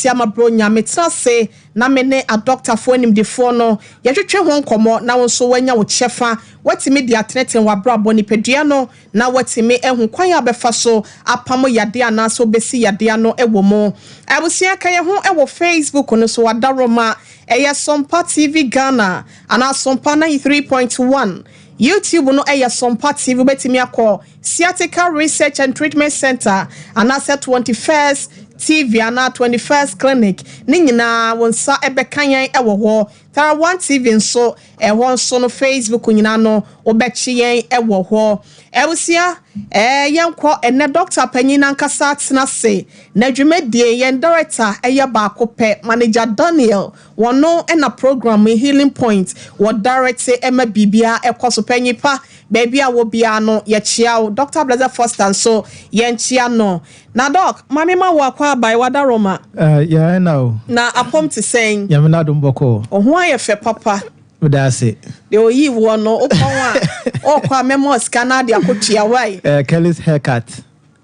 Asiama Bronya. Metena ase na me ne adɔktafoɔ animdefoɔ no yɛtwetwe ho nkɔmmɔ na wo nso woanya wo kyɛfa, woatumi de atenetene w'abrabɔ nipadua no na woatumi ahu kwan a wobɛfa so apam yadeɛ anaasɛ wobɛsi yadeɛ ano wɔ mu. Abusua, ka yɛn ho wɔ Facebook no so, Adaroma, ɛyɛ Sompa TV Ghana anaa Sompa 93.1. YouTube no ɛyɛ Sompa TV. Wobɛtumi akɔ Sciatica Research and Treatment Center anaasɛ 21st TV anaa 21st Clinic, ne nyinaa wo nsa ɛbɛka yɛn ɛwɔ hɔ. Tara One TV nso ɛhɔ nso no, Facebook nyinaa no wobɛkye yɛn ɛwɔ hɔ. Abusua, yɛnkɔ ɛnɛ doctor panyin nankasa tena ase na dwumadie yɛn director ɛyɛ baako pɛ, Manager Daniel. Wɔno ɛna program Healing Point wɔ direct ɛma biribia ɛkɔ so. Panyin pa, baabi a wɔ biara no yɛkyia wo. Dr Blessed Foster nso yɛnkyia no. Na Doc, maame ma wo akɔ abae wadaroma. Yɛn na o. Na apɔm te sɛn? Nyame na adom, bɔkɔ. Ɔho ayɛ fɛ papa. Meda ase. Deɛ oyii woɔ no, wopɔn a ɔkɔ a mɛma sika no ade akɔtua wae. Kelly's Haircut.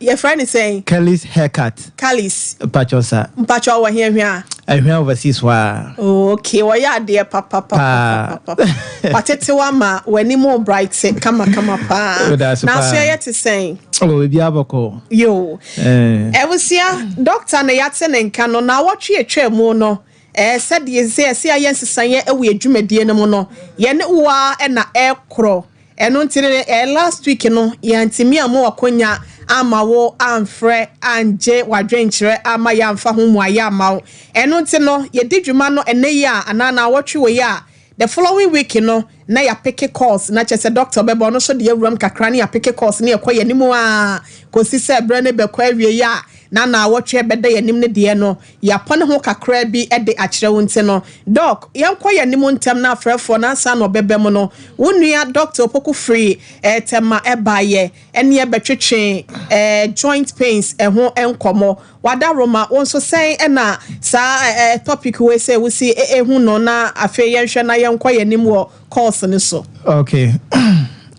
Yɛfrɛ ne sɛn? Kelly's Haircut. Kelly's. Mpakyɛw sa. Mpakyɛw, wɔ hwea? Ahwea Overseas hɔ a. Oh, okay, wɔyɛ adeɛ papapapapapa, watete wa ma w'anim bright kamakama paa. Meda ase na paa. So ɛyɛ te sɛn? Oh, ebi abɔkɔ. Yo, ɛwusia, doctor na yɛate ne nka no na awɔtwe atwa mu no, sɛdeɛ sɛ ɛsɛ ayɛ nsesaeɛ ɛwɔ yɛ dwumadie no mu no, yɛne woa ɛna ɛkorɔ. Ɛno nti no, last week no yɛntumi a mo wakonya ama wo amfrɛ angye wadwenkyerɛ ama yɛamfa ho mu ayɛ ama wo. Ɛno nti no yɛdi dwuma no ɛnɛ yi a anaa na awɔtwe wɔ yi a, the following week no na yɛapick calls, na kyerɛ sɛ doctor bɛbɔ ɔno nso de awuram kakra ne yɛapick calls ne yɛkɔ yɛn anim a kɔsi sɛ berɛ no bɛkɔ awie yi a na awɔtwe bɛda yɛn anim no deɛ no yɛapɔ ne ho kakra bi de akyerɛ wo. Nti no Doc, yɛnkɔ yɛn anim ntɛm na afrɛfoɔ na ansa na ɔbɛbɛ mu no, wo nua Doctor Opoku firi Tɛma ɛbaayɛ ɛne ɛbɛtwetwe joint pains ɛho nkɔmmɔ. Wadaroma, wo nso sɛn ɛna saa topic wei sɛ wosi ehu no? Na afei yɛnhwɛ na yɛnkɔ yɛn anim wɔ course no so. Okay.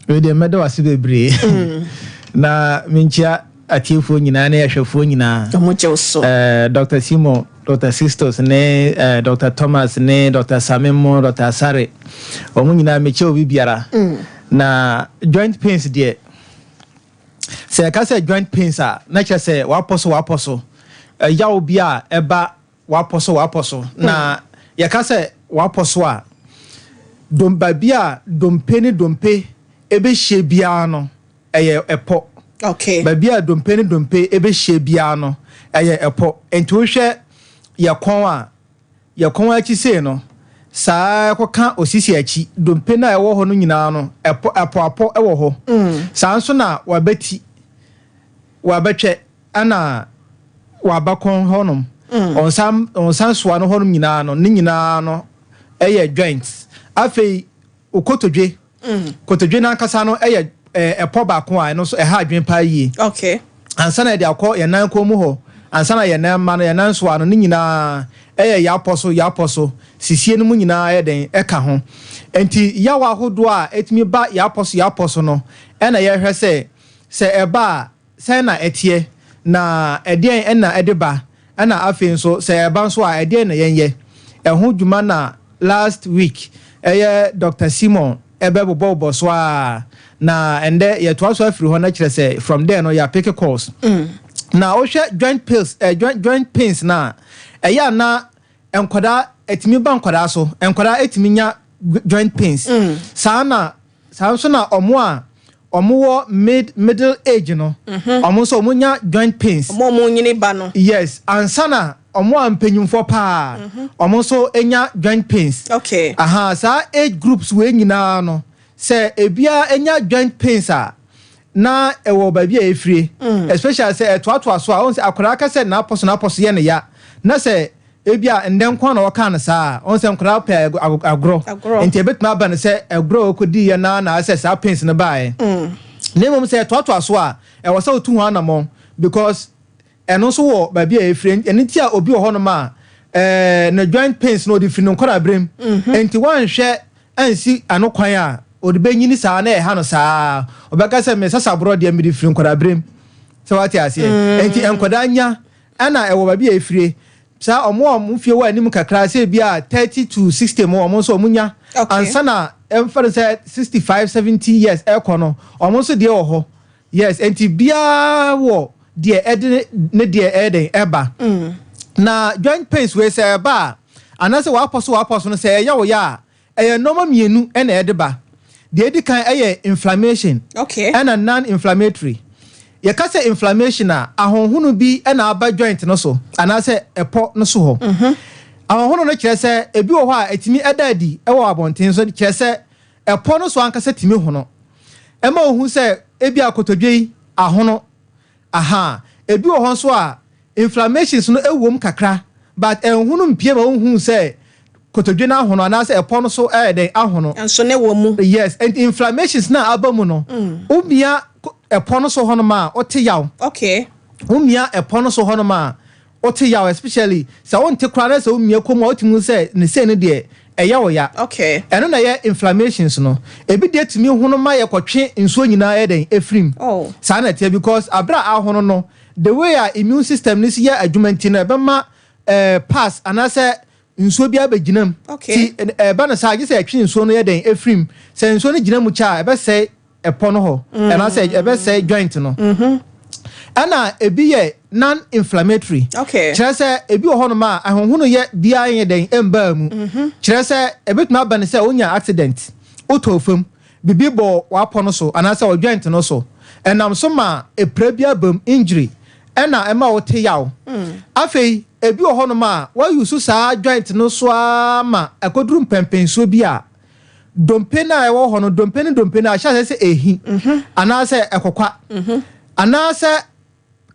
Wei deɛ, mɛda wase bebree. Na menkyia atiefoɔ nyinaa ne ahwɛfoɔ nyinaa. Ɔmo gye wo so. Dr. Simon, Dr. Sistos ne Dr. Thomas ne Dr. Samimo, Dr. Asare. Wɔn nyinaa mekyia obi biara. Na joint pains deɛ, sɛ yɛka sɛ joint pains a, na kyerɛ sɛ wapɔ so wapɔ so. Ɛyaw bi a ɛba wapɔ so wapɔ so. Na yɛka sɛ wapɔ so a, dom baabi a dompe ne dompe ɛbɛhyia biara no ɛyɛ ɛpɔ. Baabi a dompe ne dompe ɛbɛhyia biara no ɛyɛ ɛpɔ. Nti wohwɛ yɛ kɔn a, yɛ kɔn akyi sei no saa kɔka osisi akyi, dompe no a ɛwɔ hɔ no nyinaa no ɛpɔ ɛpɔapɔ ɛwɔ hɔ. Saa nso na wabɛti, wabɛtwɛ, ɛna wabɛkɔn hɔnom, ɔnsa nsoa no hɔnom nyinaa no, ne nyinaa no ɛyɛ joint. Afei okotodwe, kotodwe n'ankasa no ɛyɛ ɛpɔ baako a ɛno nso ɛha adwene paa yie. Ansa na yɛde akɔ yɛn nan kɔn mu hɔ, ansa na yɛn nan ma no, yɛn nan soa no, ne nyinaa ɛyɛ yɛapɔ so yɛapɔ so. Sisie no mu nyinaa yɛ den ɛka ho. Nti yaw ahodoɔ a ɛtumi ba yɛapɔ so yɛapɔ so no, ɛna yɛhwɛ sɛ ɛba a, sɛn na ɛteɛ, na ɛdeɛn ɛna ɛde ba, ɛna afei nso sɛ ɛba nso a, ɛdeɛn na yɛnyɛ ɛho dwuma. Na last week ɛyɛ Dr Simon ɛbɛbobɔbobɔ so a, na ɛndɛ yɛtoa so afiri hɔ no, kyerɛ sɛ from there no yɛapick calls. Na wohwɛ joint pains, joint pains na ɛyɛ ana nkwadaa, ɛtumi ba nkwadaa so. Nkwadaa ɛtumi nya joint pains. Saa na saa nso na ɔmo a ɔmo wɔ middle age no, ɔmo nso ɔmo nya joint pains. Ɔmo a ɔmo nyini ba no. Yes, ansa na ɔmo a mpanyinfoɔ paa, ɔmo nso nya joint pains. Aha, saa age groups wei nyinaa no, sɛ ebia nya joint pains a, na ɛwɔ baabi a efire, especially sɛ ɛtoatoa so a, ɔn sɛ akwadaa kɛsɛ n'apɔ so n'apɔ so yɛ ne ya, na sɛ ebia ndɛ nko na ɔka no saa, ɔn sɛ nkwadaa pɛ agorɔ. Agorɔ. Nti ebetumi aba no sɛ agorɔ a ɔkɔdi yɛ na asɛ saa pains no baeɛ. Na mmom sɛ ɛtoatoa so a, ɛwɔ sɛ otu ho anammɔn, because ɛno nso wɔ baabi a efire. Ɛno ti a obi wɔ hɔnom a ne joint pains no ɔde firi ne nkɔla berem, nti wanhwɛ ansi ano kwan a, ɔde bɛnyini saa na ɛha no saa, ɔbɛka sɛ me sasaborɔ deɛ, mede firi nkɔla berem. Sɛ wate aseɛ? Nti nkɔdaa nya, ɛna ɛwɔ baabi a efire. Saa ɔmo a ɔmo mfie wɔ anim kakra sɛ ebi a 30 to 60 mu, ɔmo nso ɔmo nya. Ansa na ɛmfa no sɛ 65, 70 years ɛkɔ no, ɔmo nso deɛ wɔ hɔ. Yes, nti biara wɔ deɛ ɛde ne deɛ ɛyɛ den ɛba. Na joint pains wei, sɛ ɛba a, anaasɛ wapɔ so no, sɛ ɛyɛ wo yɛ a, ɛyɛ nneɛma mmienu ɛna ɛde ba. Deɛ edi kan ɛyɛ inflammation ɛna non-inflammatory. Yɛka sɛ inflammation a, ahonhono bi ɛna aba joint no so anaasɛ ɛpɔ no so hɔ. Ahonhono no kyerɛ sɛ ebi wɔ hɔ a ɛtumi ɛda adi ɛwɔ abɔnten so, kyerɛ sɛ ɛpɔ no so ankasa tumi hono, ɛma ohun sɛ ebi akotodwe yi ahono aha. Ebi wɔ hɔ nso a inflammations no ɛwɔ kakra, but ɛnhono mpie ma ohun sɛ kotodwe no ahono anaasɛ ɛpɔ no so ɛyɛ dɛn ahono. Nso ne wɔ mu. Yes, and inflammations na aba mu no, womia ɛpɔ no so hɔnom a, wote yaw. Womia ɛpɔ no so hɔnom a, wote yaw, especially sɛ wonte koraa na sɛ womia kɔn mu a, wotumi hu sɛ ne sei no deɛ ɛyɛ wo ya. Ɛno na ɛyɛ inflammations no. Ebi deɛ tumi hono ma yɛkɔtwe nsuo nyinaa yɛ dɛn efirim. Saa na ɛteɛ, because abere a ahono no, the way a immune system no si yɛ adwuma nti no, ɛbɛma pus anaasɛ nsuo bi abɛgyina mu. Ti ɛba no saa, gye sɛ ɛtwe nsuo no yɛ dɛn efirim. Sɛ nsuo no gyina mu kyɛ a, ɛbɛsɛe ɛpɔ no hɔ anaasɛ ɛbɛsɛe joint no. Ɛna ebi yɛ non-inflammatory. Kyerɛ sɛ ebi wɔ hɔnom a ahonhono yɛ biara yɛ dɛn mbaa mu. Kyerɛ sɛ ebetumi aba ne sɛ wonya accident, wotɔ fam, bibi bɔ w'apɔ no so anaasɛ wɔ joint no so, ɛnam so ma epira bi aba mu, injury, ɛna ɛma wote yaw. Afei ebi wɔ hɔnom a wɔayi so saa joint no so ara ma ɛkɔduru mpɛmpɛnsuo bi a, dompe no a ɛwɔ hɔ no, dompe no dompe no ahyɛ aseɛ sɛ ehi anaasɛ ɛkɔkwa anaasɛ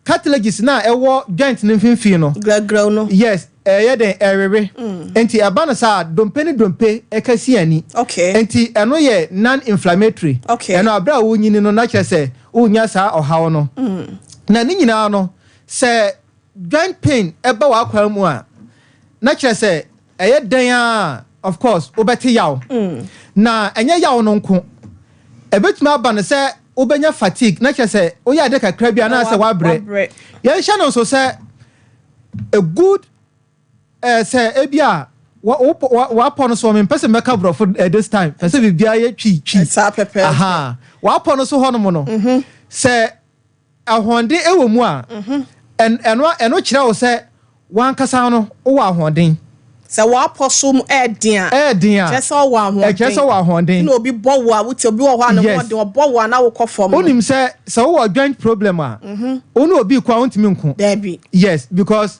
cartilages na ɛwɔ joint no mfimfini no. Grɛgrɛw no. Yes, ɛyɛ den ɛwewe. Nti ɛba no saa, dompe ne dompe ɛka si ani. Nti ɛno yɛ non-inflammatory. Ɛno abere a wonyini no, na kyerɛ sɛ wonya saa ɔhaw no. Na ne nyinaa no, sɛ joint pain ɛba w'akwan mu a, na kyerɛ sɛ ɛyɛ den a, of course wobɛte yaw. Na ɛnyɛ yaw no nko, ɛbɛtumi aba no sɛ wobɛnya fatigue, na kyerɛ sɛ woyɛ ade kakra bi anaasɛ wabrɛ. Wabrɛ. Yɛnhyɛ no nso sɛ a good sɛ ebi a wapɔ no so, mempɛ sɛ mɛka borɔfo this time, pɛ sɛ biribiara yɛ twi twi. Saa pɛpɛ. Aha, wapɔ no so hɔnom no, sɛ ahoɔden ɛwɔ mu a, ɛno kyerɛ wo sɛ wankasa no wowɔ ahoɔden. Sɛ wɔapɔ so mu ɛɛden a, ɛɛden a, kyerɛ sɛ ɔwɔ ahoɔden. Ɛkyerɛ sɛ wɔ ahoɔden. Na obi bɔ wo a, wote obi wɔ hɔ a ne ho ɔden, ɔbɔ wo a na wokɔ fam no. Wonim sɛ wowɔ joint problem a, wo ne obi kɔ a, wontumi nko. Daabi. Yes, because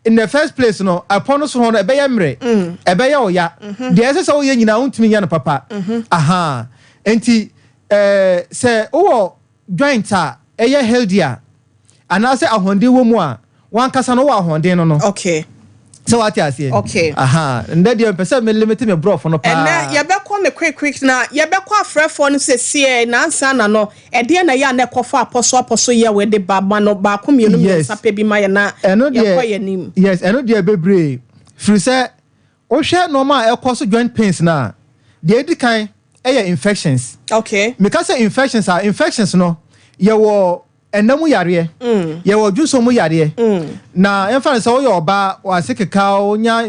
in the first place no, ɛpɔ no so hɔ no ɛbɛyɛ mmerɛ, ɛbɛyɛ ɔya, deɛ ɛsɛ sɛ woyɛ nyinaa wontumi nyɛ no papa. Aha, nti sɛ wowɔ joint a ɛyɛ healthy a, anaasɛ ahoɔden wɔ mu a, wankasa no wowɔ ahoɔden no. Sɛ wate aseɛ? Okay. Aha, ndɛ deɛ mpɛ sɛ me limit me borɔfo no paa. Ɛnɛ yɛbɛkɔ ne quick quick, na yɛbɛkɔ afrɛfoɔ no sɛsiɛ nansa na no ɛdeɛ na ɛyɛ a na ɛkɔfa apɔso apɔso yɛ wɔ de ba ma no baako, mmienu, mmiɛnsa pɛ bi ma yɛ na ɛno yɛkɔ deɛ yɛn anim. Yes, ɛno deɛ bebree, firi sɛ wohwɛ nneɛma a ɛkɔ so joint pains no a, deɛ edi kan ɛyɛ infections. Meka sɛ infections a, infections no, yɛwɔ ɛnam mu yareɛ, yɛwɔ dwonso mu yareɛ. Na yɛmfa no sɛ woyɛ ɔbaa, wase keka, wonya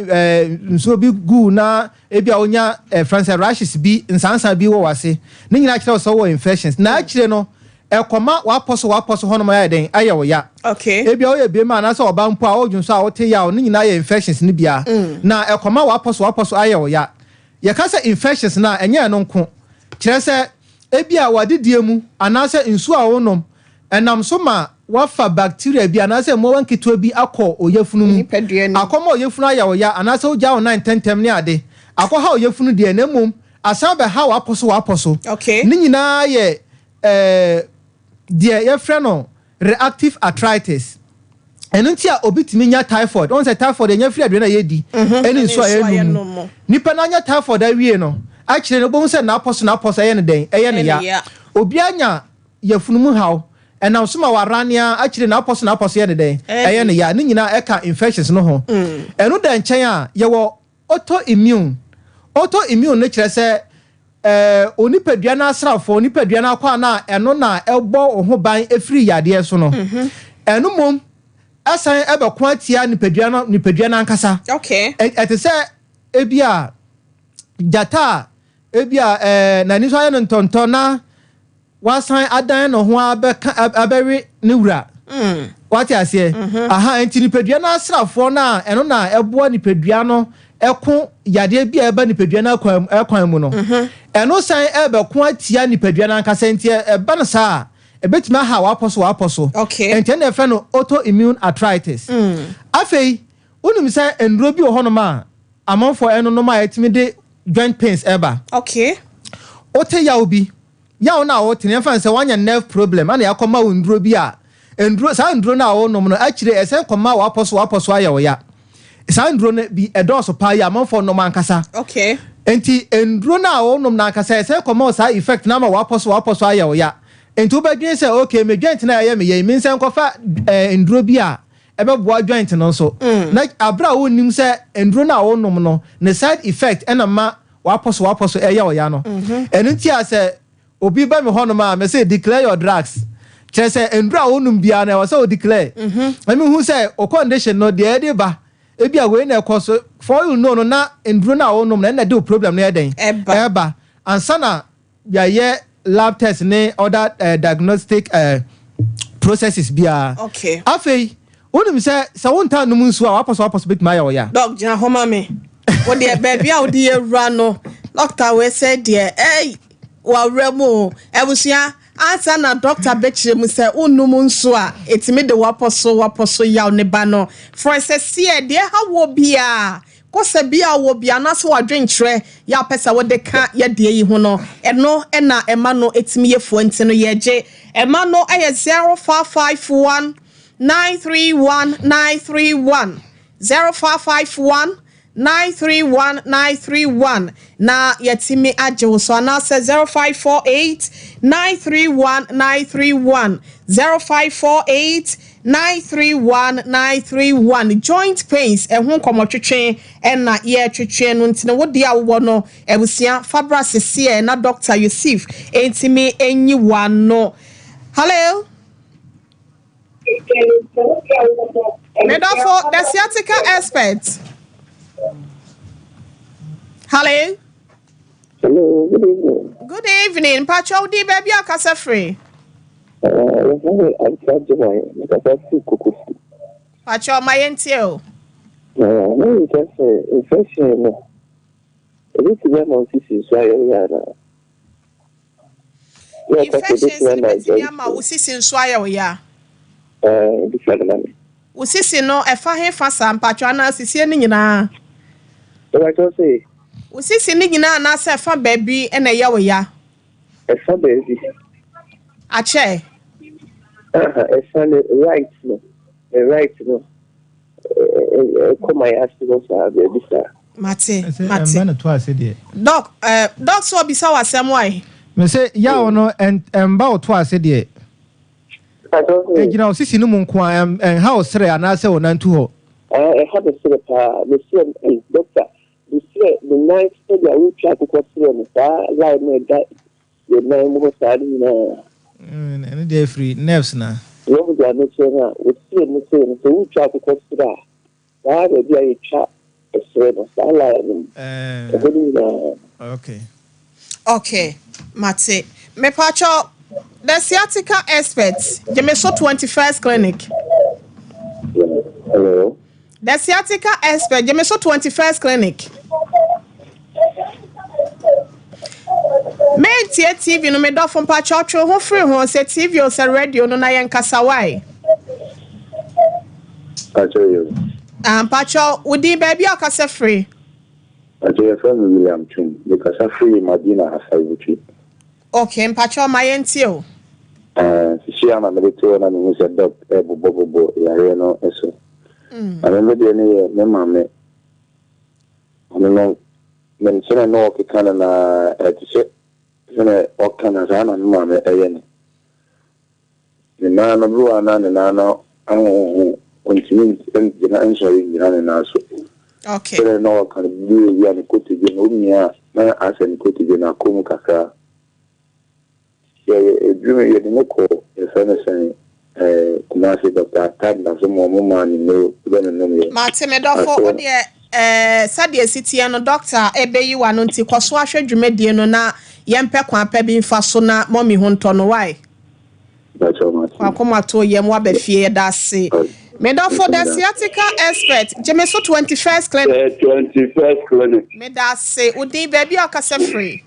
nsuo bi gu, na ebi a wonya fɛn sɛ rashes bi, nsansan bi wɔ wase ne nyinaa kyerɛ wo sɛ wowɔ infections. Na akyire no ɛkɔma wapɔ so hɔnom ayɛ den, ayɛ wo ya. Ebi a woyɛ bɛrima anaasɛ ɔbaa mpo a wodwo nso a wote yaw ne nyinaa yɛ infections no bia, na ɛkɔma wapɔ so ayɛ wo ya. Yɛka sɛ infections no a, ɛnyɛ ɛno nko. Kyerɛ sɛ ebi a wadidie mu anaasɛ nsuo a wonom ɛnam so ma wafa bacteria bi anaasɛ mmoawa nketewa bi akɔ oyafunu mu. Nipadua no. Akɔma oyafunu ayɛ wo ya, anaasɛ wogya wo nan ntɛntɛm ne ade akɔha oyafunu deɛ, na mmom asan bɛha wapɔ so. Ne nyinaa yɛ deɛ yɛfrɛ no reactive arthritis. Ɛno nti a obi tumi nya typhoid, ɔn sɛ typhoid ɛnya firi aduane a yɛdi ɛne nsuo a nsuo a yɛnom yɛnom mu. Mu. Nipa no anya typhoid awie no, akyire no wobɛhu sɛ n'apɔ so ɛyɛ no dɛn, ɛyɛ no Ɛyɛ ya. ne ya. Obi anya yafunu mu haw, ɛnam so ma waranea, akyire n'apɔ so yɛ no dɛn, Ɛyɛ ɛyɛ no ya. Ne nyinaa ɛka infections no ho. Ɛno da nkyɛn a, yɛwɔ autoimmune. Autoimmune no kyerɛ sɛ onipadua no asrafoɔ, onipadua no akɔ a na ɛno na ɛbɔ wo ho ban efiri yadeɛ so no, ɛno mmom. ɛsan ɛbɛko atia nipadua no, nipadua no ankasa. Ɛte sɛ ebi a gyata a ebi a n'ani so ayɛ no ntɔntɔ na wasan adan ne ho abɛka abɛwe ne wura. Wate aseɛ? Aha, nti nipadua no asraafoɔ no a ɛno na ɛboa nipadua no ɛko yadeɛ bi a ɛba nipadua no ɛkwan mu no, ɛno san ɛbɛko atia nipadua no ankasa. Nti ɛba no saa a, ɛbɛtumi aha wapɔ so, wapɔ so. Nti ɛna ɛfrɛ no autoimmune arthritis. Afei wonim sɛ nnuro bi wɔ hɔnom a amanfoɔ ɛnonom a ɛtumi de joint pains ɛba. Wote yaw bi, yaw no a wote no, yɛmfa no sɛ woanya nerve problem, ana yɛakɔma wo nduro bi a nduro, saa nduro no a wonom no akyire ɛsɛn kɔma wapɔ so, wapɔ so ayɛ wo ya. Saa nduro no bi ɛdɔɔso paa yi amanfoɔ nom ankasa. Nti nduro no a wonom no ankasa ɛsɛn kɔma wo saa effect na ama wapɔ so, wapɔ so ayɛ wo ya. Nti wobɛdwene sɛ, okay, me joint no a ɛyɛ me yɛ yi, me nsɛn kɔfa nduro bi a ɛbɛboa joint no nso, na abere a wonnim sɛ nduro no a wonom no ne side effect ɛna ma wapɔ so, wapɔ so ɛyɛ wo ya no. Ɛno nti a sɛ obi ba mi hɔnom a, mɛ sɛ declare your drugs, kyerɛ sɛ nduro a wonom biara no, ɛwɔ sɛ o declare ɛmi hu sɛ o condition no deɛ ɛde ba, ebi a wei na ɛkɔ so. For you know no, na nduro no a wonom no ɛna de o problem no yɛ dɛn? Ɛba. Ɛba ansa na yɛayɛ lab test ne other diagnostic processes biara. Afei wonim sɛ sɛ wonta nom nsuo a, wapɔ so, wapɔ so bɛtumi ayɛ wo ya. Doc, gyina hɔ ma me. Wo deɛ, baabi a wode yɛwura no, doctor wei sɛ deɛ ɛy wawura mu o. Abusua, ansa na doctor bɛkyerɛ mu sɛ wonnom nso a ɛtumi de wapɔ so, wapɔ so yaw ne ba no, frɛ sɛ seɛ deɛ ɛha wɔ biaa kɔsɛ bi a wɔ bi anaasɛ wadwenkyerɛ yɛ apɛ sɛ wode ka yɛdeɛ yi ho no, ɛno ɛna ɛma no ɛtumi yɛ fua. Nti no yɛgye ɛma no ɛyɛ 0551 931 931, 0551 931 931, na yɛtumi agye wo so, anaasɛ 0548 931 931, 0548 931 931. Joint pains ɛho nkɔmmɔtwetwe ɛna yɛtwetwe no. Nti no wo deɛ a wowɔ no, abusua, fabra seseɛ na Dr. Yusuf ɛntumi ɛnyi wano. Hello, medɔfo, the sciatica expert. Hello. Hello, good evening. Good evening. Mpakyɛw, di baabi a kasa firi? Yɛfrɛ me Ansa Gyeman, mekasa firi Kokofu. Mpakyɛw, ma yɛntie o. Na meka sɛ infection no, ebetumi ama wo sisi nso ayɛ wo ya anaa? Yɛ ɔka sɛ Infections ebetumi no ama bɛtumi joint ama wo sisi nso ayɛ wo ya? Bisa no ma me. Wo sisi no ɛfa he fa saa, mpakyɛw, anaa sisie no nyinaa? Ɛbɛkyerɛ sɛ Wo sisi no nyinaa anaasɛ ɛfa baabi ɛna ɛyɛ wo ya? Ɛfa baabi. Akyɛ? Aha, ɛfa ne right no, ne right no, ɛkɔ ma yɛ ase no saa baabi saa. Mate. Ɛsɛ Mate. ɛmba no to ase deɛ. Doc, doc sɛ ɔbisa wɔ asɛm wae. Mɛ sɛ yaw no ɛmba wo to ase deɛ. Ɛkyerɛ sɛ ɛgyina wo sisi no mu nko a, ɛnha wo serɛ anaasɛ wo nantu hɔ? Ɛha me serɛ paa, me serɛ, ɛy, doctor, me serɛ me nan sɛdeɛ wotwa akokɔ serɛ no, saa line no ɛda yɛ nan mu hɔ saa no nyinaa. Ɛno deɛ ɛfiri nerves na. Wɔn de ano kyerɛ no a, wɔserɛ mu serɛ no sɛ wotwa akokɔ serɛ a, saa baabi a yɛtwa ɛserɛ no, saa line no mu ɛhɔ no nyinaa. Okay. Okay, mate. Mepakyɛw, the sciatica expert, gyeme so 21st Clinic. Hello. The sciatica expert, gyeme so 21st Clinic. Mentie TV no, medɔfo, mpakyɛw, twe ho firi ho, sɛ TV o, sɛ radio no, na yɛnkasa wae. Pakyɛ yo. Ah, mpakyɛw, wo din, baabi a ɔkasa firi? Pakyɛ, yɛfrɛ me William Twum. Mekasa firi Madina Asaibutwi. Okay, mpakyɛw, ma yɛntie o. Sisi a na mede te hɔ na mehu sɛ doc ɛbobɔbobɔ yareɛ no so. Na me deɛ no yɛ me maame. Ɔno no, me sɛnɛ na ɔkeka no na ɛte sɛ sɛnɛ ɔka no saa na me maame ɛyɛ no. Ne nan no bi wɔ a na ne nan no ahoho, ɔntumi ngyina, nsɔre ngyina ne nan so. Sɛnɛ na ɔka no bi wɔ bi a ne kotodwe no omia a na asɛ ne kotodwe no akɔ mu kakra. Yɛyɛ edwuma, yɛde no kɔ, yɛfrɛ no sɛn? Eh, Kumasi Doctor Tad na so mo ɔmo maa no nnuro bɛ no nom yɛ. Mate me dɔfo, wo deɛ eh, sɛdeɛ ɛsi teɛ no doctor ɛbɛyi w'ano nti kɔ so ahwɛ dwumadie no na yɛmpɛ kwan pa bi mfa so na mummy ho ntɔ no wai? Mpakyɛw mate. W'akoma to yam waba fie yɛda ase me dɔfo the sciatica expert gye me so 21st clinic. The 21st clinic. Meda ase, wo din baabi a wokasa firi?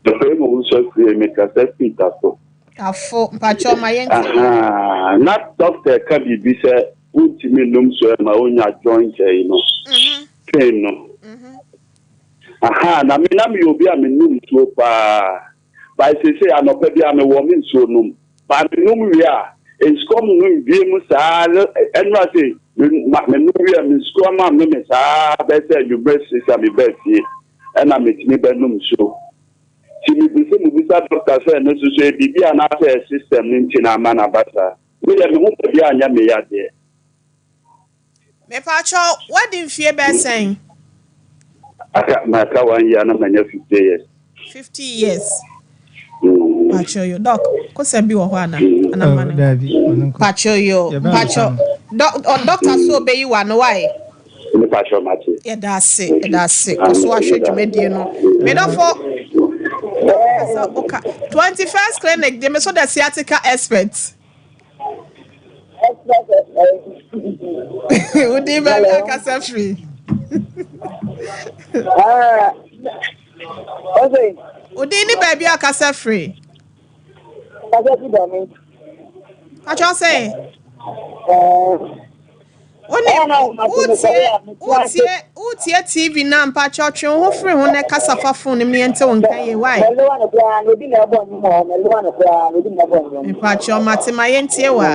Mefrɛ mo Owusu Afriyie, mekasa firi Tafo. Tafo, mpakyɛw ma yɛntie wo. Ahaa, na doctor ka biribi sɛ wontumi nnom nsuo ɛma wonya joint ɛyi no, pain no. Ahaa, na me na meyɛ obi a menom nsuo paa, but seesei anɔpa biara mewɔ me nsuo nom, but menom wie a, nsukɔm no mbie mu saa, ɛnora sei, menom wie a, me nsukɔm amme me saa bɛyɛ sɛ anwummerɛ six a mebaa fie ɛna metumi bɛnom nsuo. Nti mepɛ sɛ mebisa doctor sɛ ɛno nso so ɛyɛ biribi anaasɛ ɛyɛ system no nti na ama no aba saa. Me deɛ me ho baabiara nyɛ me ya deɛ. Mepakyɛw, woadi mfie bɛyɛ sɛn? Aka maka one year na manya 50 years. 50 years. Pakyɛw yo, doc, kosɛm bi wɔ hɔ ana? Ana ma Oh, no nkɔ. daabi, ɔno nkɔ. Pakyɛw yo, Yɛbɛn mpakyɛw. ansa no. Doc, doctor so obeyi w'ano why? Mepakyɛw mate. Yɛda ase, yɛda ase. Kɔ so ahwɛ dwumadie no. Me dɔfo, kasa oka. 21st clinic, gye me so the sciatica expert. Wodi baabi akasa firi. Wodi ne baabi akasa firi. Pakyɛw sɛ. Wonim, wotie, wotie, wotie TV no a, mpakyɛw twe wo ho firi ho na kasa fa phone no mu na yɛnte wo nka yie. Why? Mpakyɛw, mate ma yɛntie wo a.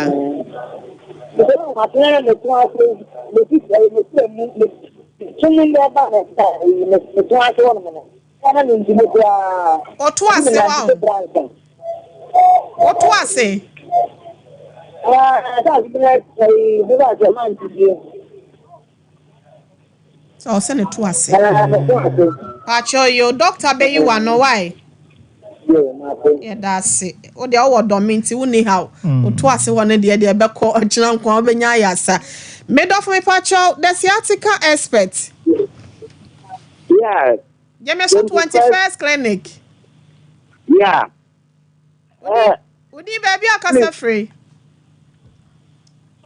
Woto ase wa o. Woto ase. Sɛ ɔsɛ ne to ase. Pakyɛ yo doctor bɛyi wano why? Yɛda ase. Wo deɛ wowɔ dɔ me nti wonni haw. Woto ase hɔ no deɛ deɛ ɛbɛkɔ ɔkyena nko a wobɛnya ayɛ asa. Me dɔfo mepakyɛw the sciatica expert. Yeah. Gyeme so 21st clinic. Yeah. Wodi baabi a kasa firi?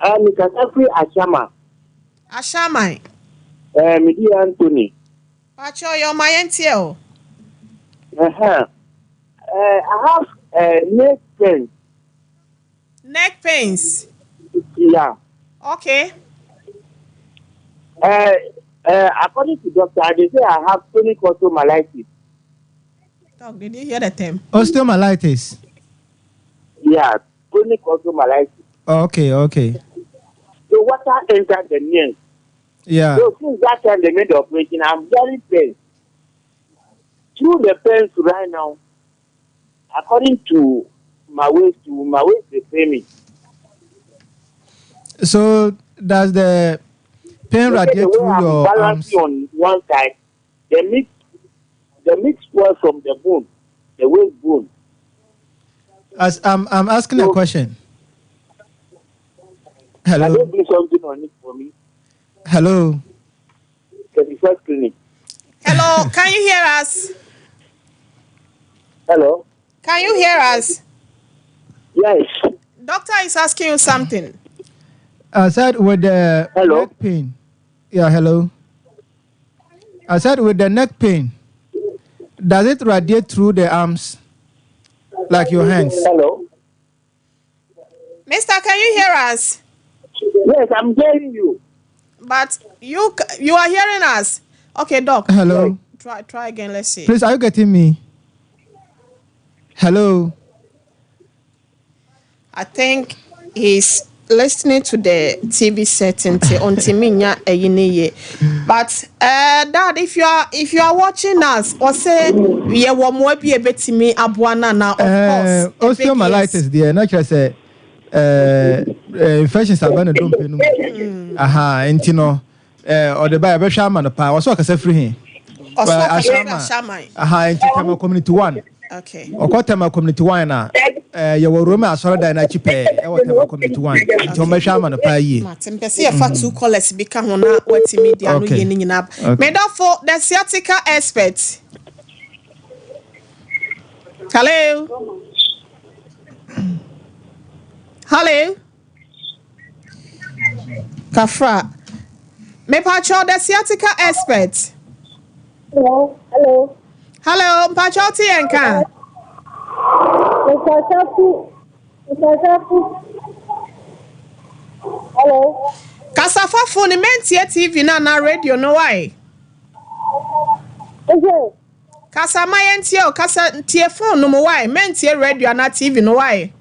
Eh, me kasa firi Ashama. Ashaman. Eh, me di Anthony. Pacho, yɛ ɔma yɛn tie o. Uh-huh. I have neck pains. Neck pains? Yeah. Okay. According to doctor, they say I have chronic osteomyelitis. Doc, did you hear the term? Osteomyelitis. Yeah, chronic osteomyelitis. Okay, okay. The water entered the nail. Yeah. So since that time they made the operation, I'm very pain. Through the pains right now, according to my waist, to my waist they pay me. So does the pain They say radiate the way through I'm your arms? balancing on one side, the mix was from the bone, the waist bone. As I'm asking a So question. Can Hello. they do something on it for me? Hello. 31st clinic. Hello, can you hear us? Hello. Can you hear us? Yes. Doctor is asking you something. I said with the Hello. neck pain. Yeah, hello. I said with the neck pain, does it radiate through the arms, like your hands? Hello. Mister, can you hear us? Yes, I'm hearing you. But you are hearing us. Okay, Doc. Hello. Try again. Let's see. Please, are you getting me? Hello. I think he's listening to the TV setting until me nya eyi ne ye. But Dad, if you are watching us, or say ye wo mo bi ebetimi aboa na na, of course. Osteomyelitis there, not just say infections are going to dump in. Aha, enti no or the buy be man pa. Wo so kasa free hin. Ashama. Aha, enti Tema Community 1. Okay. Okɔ Tema Community 1 na. Eh, yɛwɔ Rome asɔredan no akyi pɛɛ ɛwɔ Tema Community 1. Nti wɔbɛhwɛ ama no paa yie. Mate, mpɛ sɛ yɛfa two callers bi ka ho na watumi de ano yie no nyinaa. Medɔfo, the sciatica expert. Hello. Hello. Kafra. Mepacho, the sciatica expert. Hello. Hello. Hello, mpacho ti yɛn ka. Hello. Kasafa phone mentie TV na na radio no why? Okay. Kasa ma yɛntie o, kasa tie phone no mu why? Mentie radio na TV no why?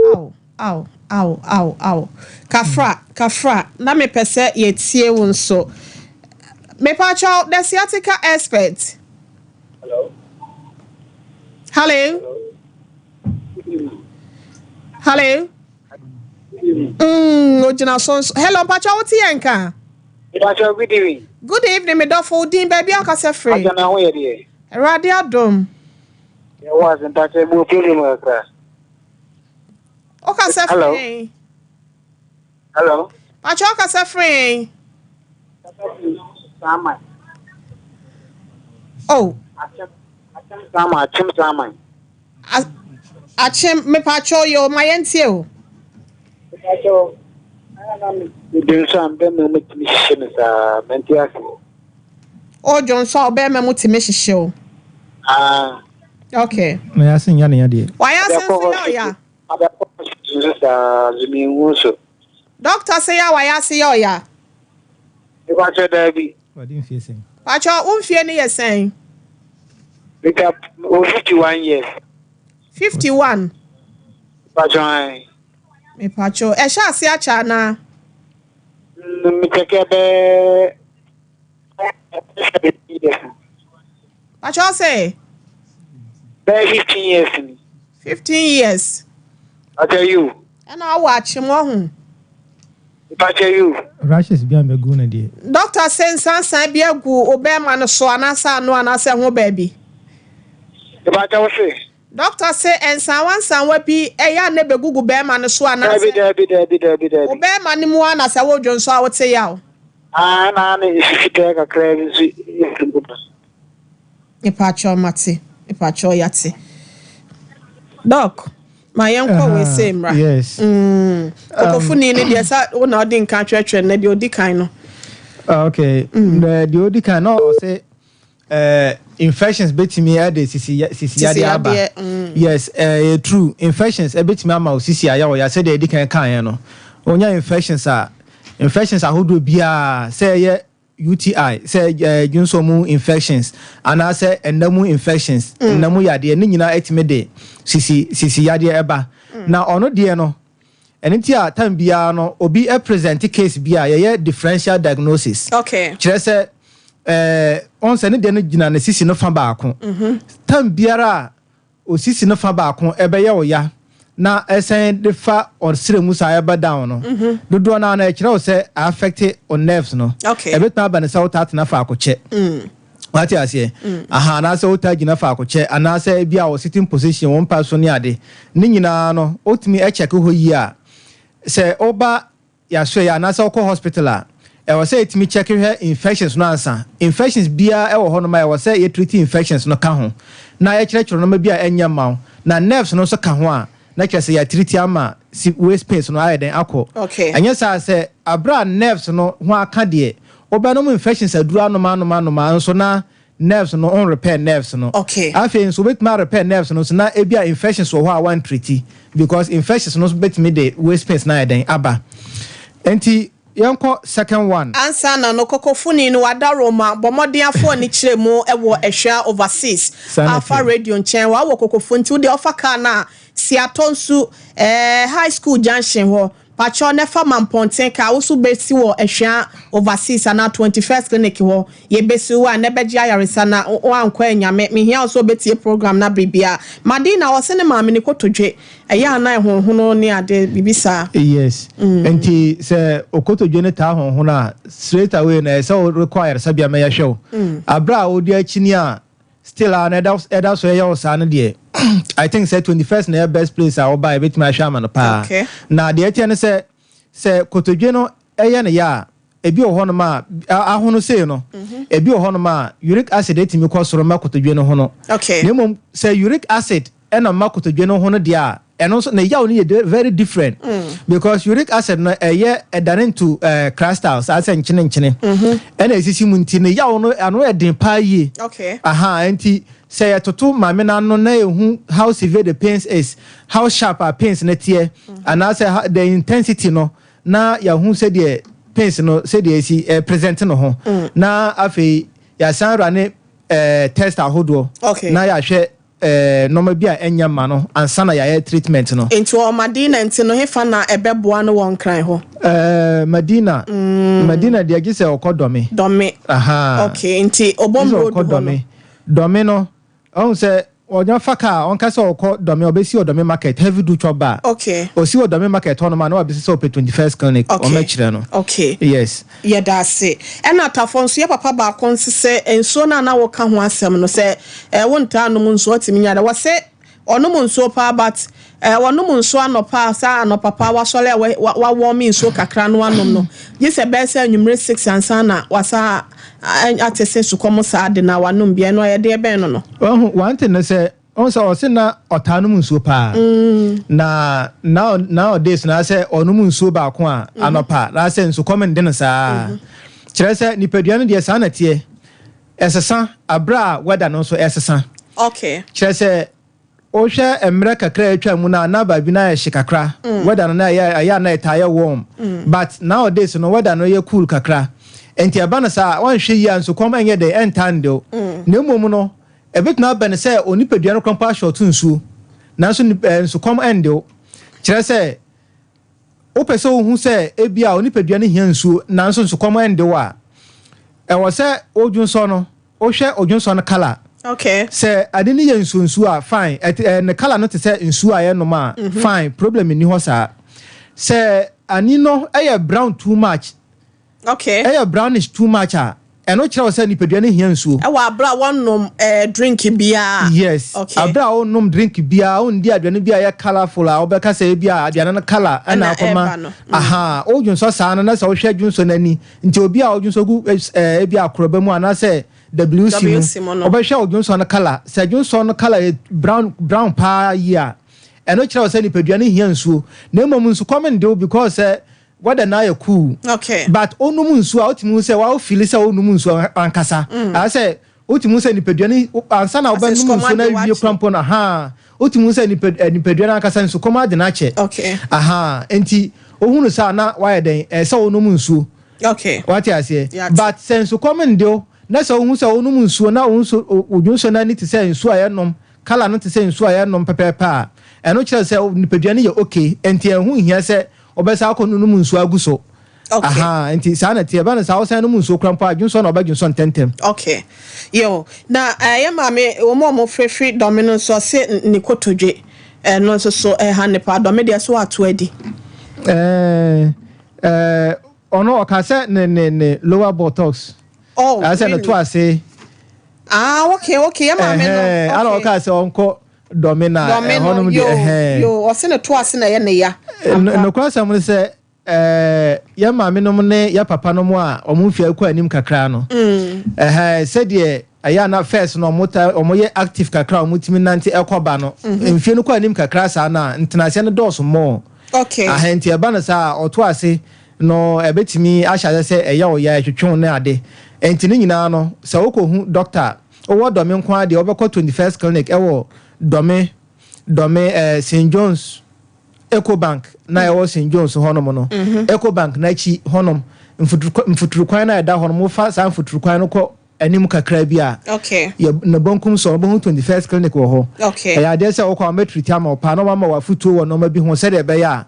Aw, aw, aw, aw, aw. Kafra, kafra, na mepɛ sɛ yɛtie wo nso. Mepakyɛw, the sciatica expert. Hello. Hello. Hello. Ogyina so nso. Hello, mpakyɛw, wote yɛn ka? Mpakyɛw, good evening. Good evening, me dɔfo. Wo din baabi a wokasa firi? Agya na ho yɛ deɛ. Awurade adom. Yɛwɔ ase mpakyɛw, mu problem kakra. Wokasa Hello. firi? Hello. Mpakyɛw, wokasa firi? Saman. Oh. Akyem, akyem saman, akyem saman. Akyem, mepakyɛw yo, ma yɛntie o. Mpakyɛw, ɛna na me dwonsɔ a mbɛma mu tumi hyehyɛ me saa, mente ase. O dwonsɔ a ɔbɛrima mu tumi hyehyɛ o. Ah. Okay. Na yɛase nya ne ya deɛ. Wayɛ ase nso yɛ ɔya. Abɛkɔ hospital nso saa, nso menhu so. Doctor sɛ yɛ a wayɛ ase yɛ ɔya. Mepakyɛw daabi. Wade mfie sɛn? Pakyɛw, wo mfie no yɛ sɛn? Meka o 51 years. 51. Mepakyɛw ae. Mepakyɛw, ɛhyɛ ase akyɛ anaa? Mekyɛkɛ bɛɛ 17 years. Pakyɛw sɛ? Bɛɛ 15 years ni. 15 years. Pakyɛw you. Ɛna awɔ akyem ɔho. Mepakyɛw you. Rashes bi ambɛgu no deɛ. Doctor sɛ nsansan bi agu obɛɛma no so anaasɛ ano anaasɛ ho baabi. Mepakyɛw wo se? Doctor sɛ nsanwa nsanwa bi ɛyɛ a na ɛbɛgugu bɛɛma no so anaasɛ. Daabi daabi daabi daabi daabi. Obɛɛma no mu a na sɛ wodwo nso a wote yaw. Ah, na na esisi pɛɛ kakra bi nso efiri mu ba. Mepakyɛw mate, mepakyɛw yate. Doc, ma yɛnkɔ wei sei mmra. Yes. Kokofoni ne deɛ sɛ wo na ɔde nka atwerɛtwerɛ no, deɛ ɔdi kan no. Okay. Deɛ ɔdi kan no ɔsɛ infections betumi ɛde sisi sisi yadeɛ aba. Yes, true. Infections ɛbɛtumi ama wo sisi ayɛ ɔya sɛdeɛ ɛdi kan kan yɛn no. Onya infections a, infections ahodoɔ biara sɛ ɛyɛ UTI, sɛ dwonsɔ mu infections anaasɛ ɛnna mu infections, ɛnna mu yadeɛ ne nyinaa ɛtumi de sisi sisi yadeɛ ɛba. Na ɔno deɛ no, ɛno nti a time biara no obi present case bi a yɛyɛ differential diagnosis. Okay. Kyerɛ sɛ ɔn sɛ ne deɛ no gyina ne sisi no fa baako. Time biara a osisi no fa baako ɛbɛyɛ ɔya na ɛsɛn de fa ɔsrɛ mu saa ɛba down no. Dodoɔ no na ɛkyerɛ wo sɛ affect on nerves no. Okay. Ɛbɛtumi aba ne sɛ wotaa tena faako kyɛ. Wate aseɛ? Aha, anaasɛ wotaa gyina faako kyɛ anaasɛ ebi a wɔ sitting position wɔn mpa so ne ade. Ne nyinaa no wotumi ɛkyɛke hɔ yie a sɛ woba yɛasoɛ yɛ anaasɛ wokɔ hospital a ɛwɔ sɛ yɛtumi check hwɛ infections no ansa. Infections biara ɛwɔ hɔ nom a ɛwɔ sɛ yɛtreat infections no ka ho na yɛkyerɛkyerɛ nneɛma bi a ɛnyɛ mma wo na nerves no nso ka ho a na kyerɛ sɛ yɛatreat ama si waist pains no ayɛ den akɔ. Okay. Ɛnyɛ saa sɛ abere a nerves no ho aka deɛ wobɛnom infections aduru anom anom anom a nso na nerves no on repair nerves no. Okay. Afei nso wobɛtumi a repair nerves no nso na ebi a infections wɔ hɔ a wantreat because infections no nso bɛtumi de waist pains no ayɛ den aba. Nti yɛnkɔ second one. Ansa na no kokofoni no wada Roma bɔ mmɔden afo ani kyerɛ mu wɔ Ɛhwɛ overseas. Saa Afa radio nkyɛn wawɔ kokofo nti wode ɔfa car no a si atɔ nsu high school junction hɔ. Pakyɛw ne fa ma mpɔnten car wo so bɛsi wɔ Ɛhwɛ overseas anaa 21st clinic hɔ. Yɛbɛsi wo a na bɛgye ayaresa na wankɔ anyame. Mehia wo sɛ wobɛtie program na biribia. Madina ɔse ne maame ne kotodwe. Ɛyɛ ana ɛhonhono ne ade biribi saa. Yes. Nti sɛ okotodwe ne taa honhono a straight away na ɛsɛ worekɔ ayaresabea ma yɛhwɛ wo. Abere a wodi akyi ni a still a na ɛda ɛda so ɛyɛ wo saa no deɛ, I think sɛ 21st na ɛyɛ best place a woba a yɛbɛtumi ahwɛ ama no paa. Na deɛ ɛteɛ ne sɛ, sɛ kotodwe no ɛyɛ no yɛ a, ebi wɔ hɔnom a ahono sei no, ebi wɔ hɔnom a uric acid etumi kɔ soro ma kotodwe no ho no. Na mmom sɛ uric acid ɛna ma kotodwe no ho no deɛ a, ɛno nso ne yaw no yɛ very different because uric acid no ɛyɛ ɛdane into crystals, asɛ nkyene nkyene ɛna esisi mu, nti ne yaw no ano yɛ den paa yie. Aha, nti sɛ yɛtoto maame n'ano na ehu how severe the pains is, how sharp a pains no teɛ, anaasɛ the intensity no, na yɛhu sɛdeɛ pains no sɛdeɛ esi present no ho, na afei yɛasan ra ne test ahodoɔ na yɛahwɛ nneɛma bi a ɛnyɛ ma no ansa na yɛayɛ treatment no. Nti wɔ Madina nti no, hefa na ɛbɛboa no wɔ Nkran hɔ? Madina deɛ, gye sɛ ɔkɔ Dɔme. Dɔme. Aha. Okay, nti Obom Gye sɛ Road ɔkɔ hɔ no. Dɔme. Dɔme no, ɔhu sɛ ɔnya fa kaa, ɔnka sɛ ɔkɔ Dɔme, ɔbɛsi wɔ Dɔme Market, Heavy Do Chop Bar. Ɔsi wɔ Dɔme Market hɔnom a, na wabɛsi sɛ ɔpɛ 21st Clinic. Ɔmɛkyerɛ no. Yes. Yɛda ase. Ɛna atafo nso, yɛ papa baako nso sɛ nsuo no a na woka ho asɛm no sɛ wontaa nom nsuo, ɔtumi nya dɛ wɔse ɔnom nsuo paa, but wɔnom nsuo anɔpa a, saa anɔpa paa wasɔre a wawɔme nsuo kakra no anom no, gye sɛ bɛyɛ sɛ anwummere 6 ansa na wasa ate sɛ sukɔm saa de na wanom bia no ayɛ deɛ bɛn no. Ɔhu, one thing ne sɛ, ɔhu sɛ ɔse na ɔtaa nom nsuo paa na nowadays na sɛ ɔnom nsuo baako a anɔpa na sɛ nsukɔm nde no saa, kyerɛ sɛ nipadua no deɛ saa na teɛ, ɛsesa aberɛ a weather no nso ɛsesa. Kyerɛ sɛ wohwɛ mmerɛ kakra a atwa mu no a, na baabi no ayɛ hye kakra, weather no na ɛyɛ a na ɛtaa yɛ warm, but nowadays no weather no yɛ cool kakra, nti ɛba no saa, wanhwɛ yie a nsukɔm ɛnyɛ dɛ ɛntaa ndew. Na mmom no ɛbɛtumi aba no sɛ onipadua no koraa mpo ahyɛ nsuo, nanso nsukɔm ɛndew. Kyerɛ sɛ wopɛ sɛ wohu sɛ ebi a onipadua no hia nsuo nanso nsukɔm ɛndew a, ɛwɔ sɛ wodwonsɔ no, wohwɛ odwonsɔ no colour. Sɛ ade no yɛ nsuonsuo a, fine, ɛte ne colour no te sɛ nsuo a yɛnom a, fine, problem nni hɔ saa. Sɛ ani no ɛyɛ brown too much, ɛyɛ brownish too much a, ɛno kyerɛ wo sɛ nipadua no hia nsuo. Ɛwɔ abere a wɔnom drink biara? Yes. Abere a wonom drink biara, wondi aduane bi a ɛyɛ colourful a wobɛka sɛ ebi a aduane no colour ɛna Ɛna akɔma ɛba no. Aha, wodwonsɔ saa no na sɛ wohwɛ dwonsɔ no ani nti, obi a wodwonsɔ gu ebi akorɔba mu anaasɛ WC mu, WC mu no. Wobɛhwɛ wo dwonsɔ no colour. Sɛ dwonsɔ no colour yɛ brown brown paa yie a, ɛno kyerɛ wo sɛ nipadua no hia nsuo, na mmom nsukɔm nde wo because sɛ weather no ayɛ cool. But wonom nsuo a, wotumi hu sɛ wa wofeel sɛ wonom nsuo ankasa. Ayɛ sɛ wotumi hu sɛ nipadua no ansa na wobɛnom Asɛ nsuo no sukɔm ade awie kora mpo no, aha, wotumi hu sɛ nipadua no ankasa nsukɔm ade no akyɛ. Aha, nti wohunu sɛ a na wayɛ dɛn, ɛsɛ sɛ wonom nsuo. Wate aseɛ? Yate. But sɛ nsukɔm nde wo na sɛ wohu sɛ wonom nsuo na wo nso wo dwonsɔ no ani te sɛ nsuo a yɛnom, colour no te sɛ nsuo a yɛnom pɛpɛɛpɛ a, ɛno kyerɛ sɛ nipadua no yɛ okay, nti ɛho nhia sɛ wobɛsa akɔ nonom nsuo agu so. Aha, nti saa na ɛteɛ. Ɛba no saa, wosan nom nsuo koraa mpo a, dwonsɔ na wobɛdwonsɔ ntɛmntɛm. Okay. Yo, na ɛyɛ maame, wɔn a wɔfrɛfiri Dɔme no nso, ɔse ne kotodwe ɛno nso so ɛha ne paa. Dɔme deɛ so ato adi. Ɛɛ, ɔno ɔka sɛ ne lower buttocks. Oh, Ɛsɛ ne really? to ase. Ah, okay. Yɛ maame no. Ɛhɛn, ana ɔka sɛ ɔnkɔ Dɔme na Dɔme no, ɛhɔnom deɛ yo, ɛhɛn. yo, ɔse ne to ase na ɛyɛ ne ya. Nokorɛ asɛm no sɛ yɛ maame nom ne yɛ papa nom a ɔmo mfie akɔ anim kakra no, ɛhɛn, sɛdeɛ ɛyɛ ana first no ɔmo ta ɔmo yɛ active kakra a ɔmo tumi nante ɛkɔ ba no, mfie no kɔ anim kakra saa no a, ntenaseɛ no dɔɔso more. Ahɛn, nti ɛba no saa a, ɔto ase no ɛbɛtumi ahyɛ ase sɛ ɛyɛ ɔya, ɛtwetwe ne ade. Nti ne nyinaa no, sɛ wokɔhu doctor, wowɔ Dɔme nko ara deɛ, wobɛkɔ 21st Clinic ɛwɔ Dɔme St John's, Ecobank na ɛwɔ St John's hɔnom no, Ecobank n'akyi hɔnom, mfuturukwan na ɛda hɔ no, mofa saa mfuturukwan no kɔ anim kakra bi a, yɛ ne bonkum so, wobɛhu 21st Clinic wɔ hɔ. Ɛyɛ adeɛ sɛ wokɔ a, wɔbɛtreat ama wo paa na wɔama wo afotuo wɔ nneɛma bi ho sɛdeɛ ɛbɛyɛ a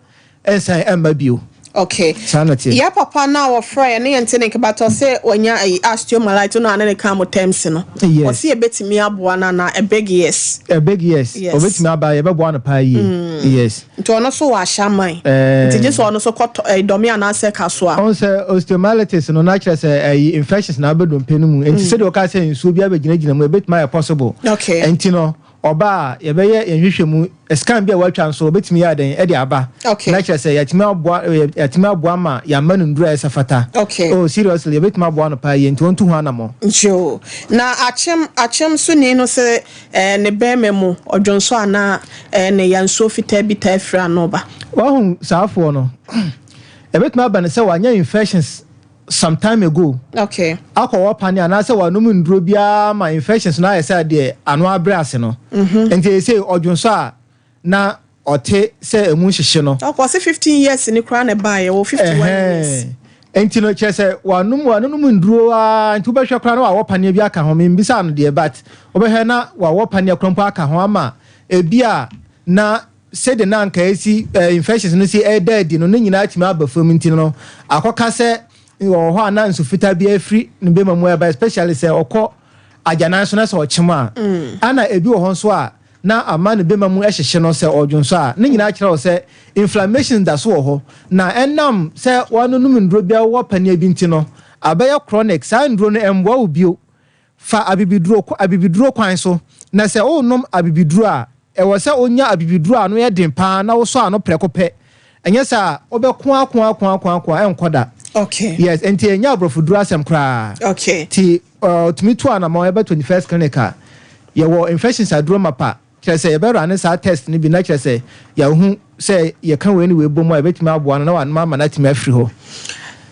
ɛnsan ɛmma bio. Okay. Saa na ɛteɛ. Yɛ papa no a wɔfrɛ yɛ ne yɛn te ne nka but ɔse wanya ayi osteomyelitis no a ne ne ka mo terms no. Yes. Ɔse yɛbɛtumi aboa no anaa? A big yes. A big yes. Yes. Ɔbɛtumi aba yɛbɛboa no paa yie. Yes. Nti ɔno nso wɔ ahyɛaman. Ɛɛ. Nti gye sɛ ɔno nso kɔ tɔ ɛyi dɔme anaasɛ kasoa. Ɔhu sɛ osteomyelitis no na kyerɛ sɛ ɛyi infections na abɛ dompe no mu. Nti sɛdeɛ ɔkaa sɛ nsuo bi abɛgyinagyina mu ɛbɛtumi ayɛ possible. Okay. Nti no Ɔba a, yɛbɛyɛ yɛn nhwehwɛmu, scan bi a wɔatwa nso, wɔbɛtumi ayɛ dɛn de aba. Okay. Na kyerɛ sɛ yɛatumi aboa, yɛatumi aboa ma yɛama no nnuru a ɛsɛ fata. Okay. Oh, seriously, yɛbɛtumi aboa no paa yie, nti ɔntu ho anammɔn. Yoo. Na akyem, akyem so ni no se eh, ne bɛɛma mu, ɔdwonsɔ anaa eh, ne ya nsuo fitaa bi taa firi ano ba. Wahu saafoɔ no, ɛbɛtumi aba no sɛ wanya infections some time ago okay. akɔ wɔ pane anaasɛ wanom nnuro biara ma infections no ayɛ sɛ deɛ ano abrɛ ase no mm-hmm. nti ɛsɛ ɔdwonsɔ a na ɔte sɛ emu nhyehye no. Ɔkɔ se 15 years ni koraa na ɛbaeɛ wɔ 51 years. Nti no kyerɛ sɛ wanom wanonom nnuro ara nti wobɛhwɛ koraa na wawɔ paneɛ bi aka ho membisa no deɛ but wobɛhwɛ na wawɔ paneɛ koraa mpo aka ho ama ebi a na sɛdeɛ na anka ɛsi eh, infections no si ɛreda adi no ne nyinaa atumi aba fam nti no akɔka sɛ wɔ hɔ a na nsu fitaa bi afiri ne bɛma mu ɛba especially sɛ ɔkɔ agyanan so na sɛ ɔkyem a mm. ana ebi wɔ hɔ nso a na ama ne bɛma mu ɛhyehye no sɛ ɔdwonsɔ a ne nyinaa kyerɛ wɔ sɛ inflammation da so wɔ hɔ na ɛnam sɛ wɔanonom nnuro bi a wɔwɔ paneɛ bi nti no abɛyɛ chronic saa nnuro no ɛmmoa wo bio Fa abibiduro kɔ abibiduro kwan so, na sɛ worenom abibiduro a, ɛwɔ sɛ wonya abibiduro a ano yɛ den pa ara na wosɔ ano prɛko pɛ. Ɛnyɛ saa a, wobɛko ara ko ara ko ara ko ara ko ara, ɛrenkɔ da. Okay. Yes, enti ɛnyɛ aborɔfoduro asɛm koraa. Okay. Nti, ɔtumi tu anamɔn ɛba 21st Clinic a, yɛwɔ infections aduro mapa. Kyerɛ sɛ yɛbɛ rane saa test no bi na kyerɛ sɛ yɛahu sɛ yɛka wei ne wei bom a ɛbɛtumi aboa no na wanom ama no atumi afiri hɔ.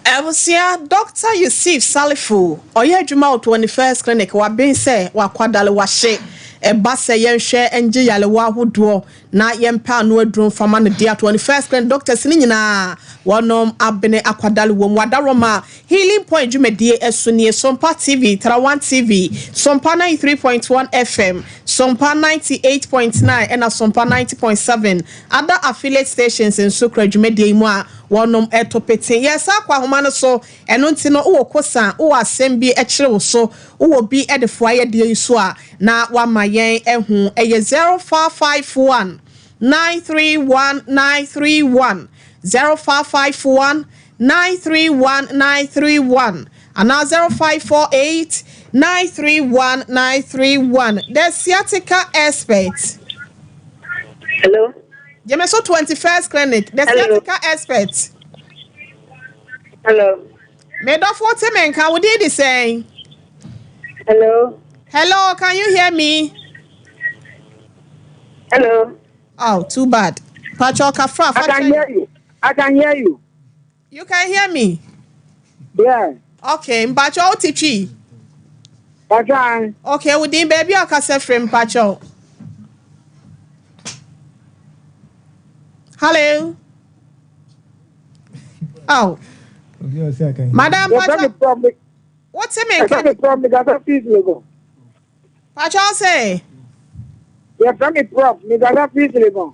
Abusua, Dɔkta Yusif Salifu, ɔyɛ adwuma wɔ 21st Clinic, waben sɛ wakwadale, wahye ɛba sɛ yɛnhwɛ ngye yarewa ahodoɔ na yɛmpɛ ano aduro mfa ma no dea. 21st Clinic doctors no nyinaa wɔnom abene akwadale wom. Wadaroma Healing Point dwumadie ɛso nie, Sompa TV, Tarawan TV, Sompa 93.1 FM, Sompa 98.9 ɛna Sompa 90.7. Other affiliate stations nso kura dwumadie yi mu a wɔnom ɛto pete. Yɛresan akɔ ahoma no so, ɛno nti no wowɔ kosa, wowɔ asɛm bi ɛkyere wo so, wowɔ bi de foa yɛdeɛ yi so a, na wama yɛn ahu. Ɛyɛ 0551 931 931, 0551 931931 anaa 0548 931931 The Sciatica Expert. Hello. Gyeme so 21st Clinic. The Hello. Sciatica Expert. Hello. Me dɔfo te me nka wo din de sɛn? Hello. Hello, can you hear me? Hello. Oh, too bad. Pacho Kafra, I can hear you. I can hear you. You can hear me? Yeah. Okay, mpacho wo te twi? Pacho. Okay, wo din baabi a ɔkasa firi mpacho. Hello. Oh. Madam Pacho. Wote me nka? Pakyɛw se. Yɛfrɛ me Prof. Mekasa firi Legon.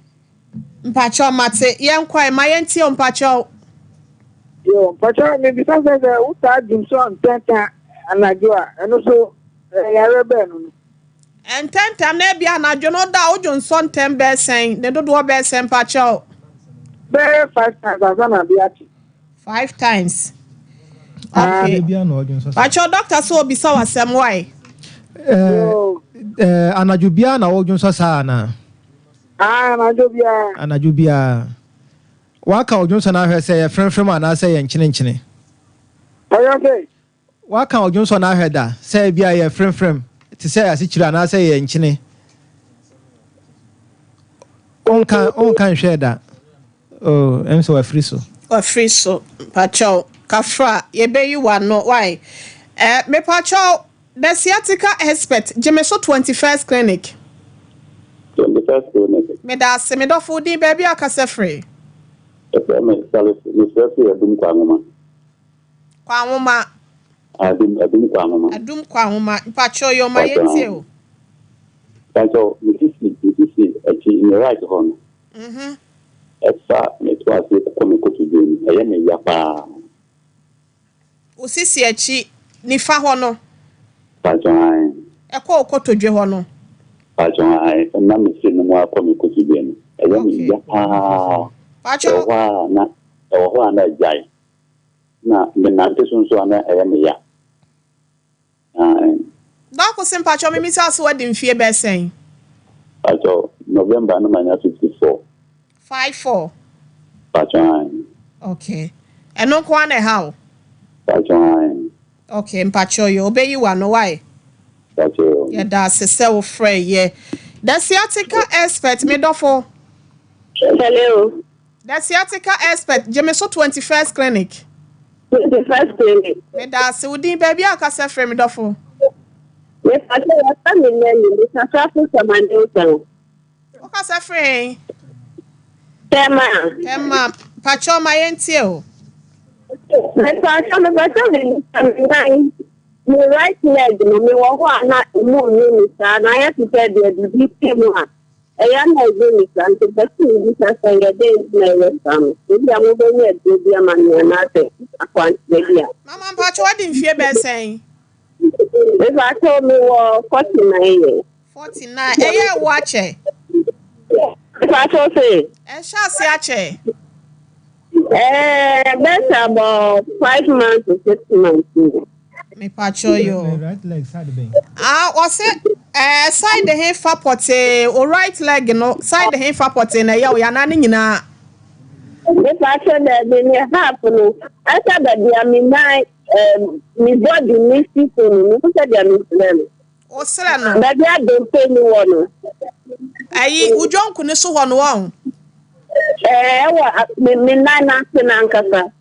Mpakyɛw mate. Yɛnkɔ ɛ, ma yɛntie o mpakyɛw. Yo, mpakyɛw mebisa sɛ sɛ wotaa dwonsɔ ntɛntɛm anadwo a, ɛno so ɛyɛ yareɛ bɛn no no? Ntɛntɛm na ebia anadwo no da a wodwonsɔ ntɛm bɛyɛ sɛn? Ne dodoɔ bɛyɛ sɛn mpakyɛw? Bɛyɛ 5 times ansa na ade akye. 5 times. Okay. Pacho doctor so obisa wasɛm why? Eh, eh, anadwo biara na wodwonsɔ saa anaa? Ah, anadwo biara. Anadwo biara. Waka odwonsɔ no ahwɛ sɛ yɛ fremfrem anaasɛ yɛ nkyenenkyene? Ɔyɛ sɛ. Waka odwonsɔ no ahwɛ da sɛ ebi a yɛ fremfrem te sɛ asikyire anaasɛ yɛ nkyene? Wonka wonka nhwɛɛ da. Oh, ɛm sɛ wafiri so. Wafiri so. Mpakyɛw, kafra, yɛbɛyi w'ano. Why? Eh, mepakyɛw, the sciatica expert, gye me so 21st clinic. 21st clinic. Meda ase, me dɔfo, wo din, baabi a wokasa firi? Yɛfrɛ me Salisu, mefrɛ firi Adum Kwanwoma. Kwanwoma. Adum, Adum Kwanwoma. Adum Kwanwoma. Mpakyɛw, yɛ ɔma yɛntie o. Mpakyɛw, me sisi, me sisi akyi, me right hɔ no. Mhm. Ɛfa me to ase kɔ me kotodwe mu, ɛyɛ me ya paa. Wo sisi akyi, nifa hɔ no. Mpakyɛw ae. Ɛkɔ wo kotodwe hɔ no. Mpakyɛw ae, ɛnam me siri no mu ara kɔ me kotodwe no, ɛyɛ me ya paa. Mpakyɛw. Ɛwɔ hɔ a na, ɛwɔ hɔ a na agyae. Na me nante so nso a na ɛyɛ me ya. Ae. Doc se mpakyɛw me misa wo se wadi mfie bɛɛ sɛn? Mpakyɛw, November no manya 54. 54. Mpakyɛw ae. Okay. Ɛno nko ara na ɛha wo? Mpakyɛw ae. Okay, mpakyɛw yoo, obeyi w'ano wai? Mpakyɛw yoo. Yɛda ase sɛ wo frɛ yɛ. The sciatica expert, me dɔfo. Hello. The sciatica expert, gye me so 21st clinic. 21st clinic. Meda ase, wo din, baabi a wokasa firi, me dɔfo. Mepakyɛ yɛfrɛ me Nelly, mekasa firi Tema Newtown. Wokasa firi he? Tema. Tema, pakyɛ ma yɛntie o. Mepakyɛ mepɛ sɛ mebisa me nan, me right leg no mewɔ hɔ a na emu nni me saa na ayɛ te sɛ deɛ biribi te mu a Ɛyɛ a na ɛdwo me saa, nti mepɛ sɛ mebisa sɛ ɛyɛ dɛn nti na ɛyɛ saa no. Ebia mobɛnya aduro bi ama me anaasɛ akwankyerɛ bi a. Mama mpakyɛw wadi mfie bɛyɛ sɛn? Mepakyɛw mewɔ 49 years. 49, ɛyɛ ɛwo akyɛ? Mepakyɛw se? Ɛhyɛ ase akyɛ? Ɛɛ bɛsɛ about 5 months to 6 months ni. Mepakyɛw yoo. Ah ɔse ɛɛ side he fa pɔtee o right leg no side he fa pɔtee na ɛyɛ wo ya anaa ne nyinaa? Mepakyɛw daabi ne half no ɛsɛ baabi a me nan ɛɛ me body ne si so no mehu sɛdeɛ mesrɛ no. Wo serɛ no. Baabi a dompe no wɔ no. Ayi, wo dwonku no so hɔ no wɔn. Ɛɛ, ɛwɔ me me nan n'ase n'ankasa.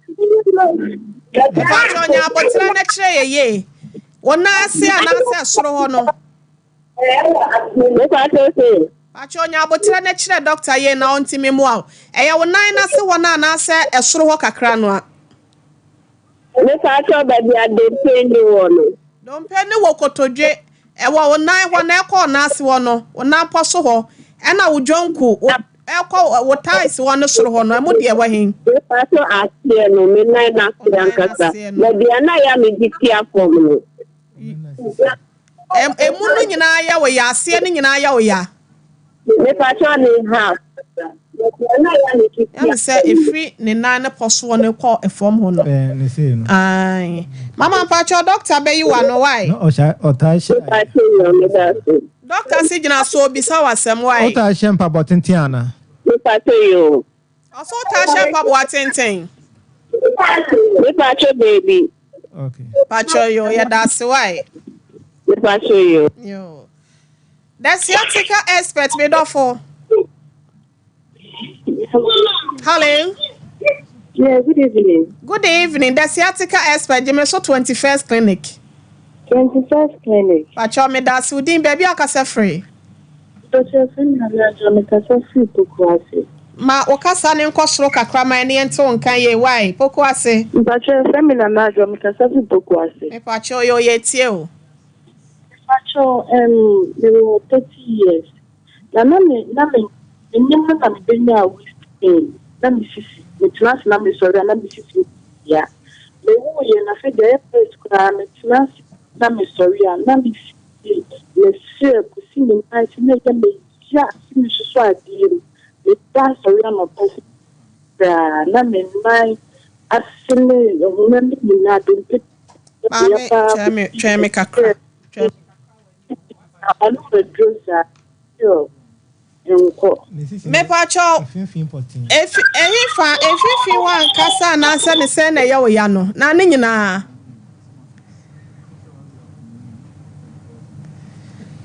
Mpatsɔ nya aboterɛ na kyerɛ yɛ yie. Wo nan ase anaasɛ soro hɔ no. Mepatsɔ se. Mpatsɔ nya aboterɛ na kyerɛ dɔkta yie na ɔntumi mmoa wo. Ɛyɛ wo nan n'ase hɔ no anaasɛ ɛsoro hɔ kakra no a. Mepakyɛw baabi a dompe no wɔ no. Dompe no wɔ kotodwe, ɛwɔ wo nan hɔ na ɛkɔ wo nan ase hɔ no, wo nan pɔ so hɔ, ɛna wo dwonku, wo, ɛkɔ wo thighs hɔ no soro hɔ no, ɛmu deɛ ɛwɔ he? Mepakyɛw aseɛ no, me nan no Wo ase nan no ankasa, aseɛ no. baabi a na ɛyɛ a mede tia fam no. Emu no nyinaa yɛ wo ya, aseɛ no nyinaa yɛ wo ya. Mepakyɛw ne half. Yɛ me sɛ ɛfiri ne nan ne pɔ soɔ no kɔ fam hɔ no. Ne sei no. Ae. Mama mpakyɛw doctor bɛyi wo ano why? Na ɔhyɛ ɔtaa hyɛ. Doctor se gyina so obisa wo asɛm why? Ɔtaa hyɛ mpaboa tenten ana? Mepakyɛw yoo. Ɔsɛ wotaa hyɛ mpaboa tenten. Mepakyɛw baby. Okay. Pakyɛw yoo yɛda ase why? Mepakyɛw yoo. Yoo. The sciatica expert me dɔfo. Hello. Yeah, good evening. Good evening. The sciatica expert gye me so 21st clinic. 21st clinic. Pakyɛw me da ase wo din baabi a wokasa firi. Pakyɛw firi me Nana Adwoa me kasa firi Pokuase. Ma wo kasa no nkɔ soro kakra ma yɛne yɛnte wo nka yie wai Pokuase. Mpakyɛw yɛfrɛ me Nana Adwoa me kasa firi Pokuase. Mepakyɛw yoo yɛtie wo. Mepakyɛw ɛɛm me wɔ 30 years na na me na me me nim no na me bɛ nyaa waist pain na me sisi me tena ase na me sɔre a na me sisi ya me woo yɛ na afei deɛ ɛyɛ first koraa me tena ase na me sɔre a na me sisi me serɛ kɔsi me nan ase na ɛyɛ me ya sɛ me soso adeɛ mu me da sɔre anɔpa sɛ koraa na me nan ase ne honam nyinaa dompe Maame, twɛn me, twɛn me kakra. Twɛn me Mepakyɛw, efi ɛhefa, mfimfini hɔ ankasa anaasɛ ne sɛn na ɛyɛ wo ya no, na ne nyinaa?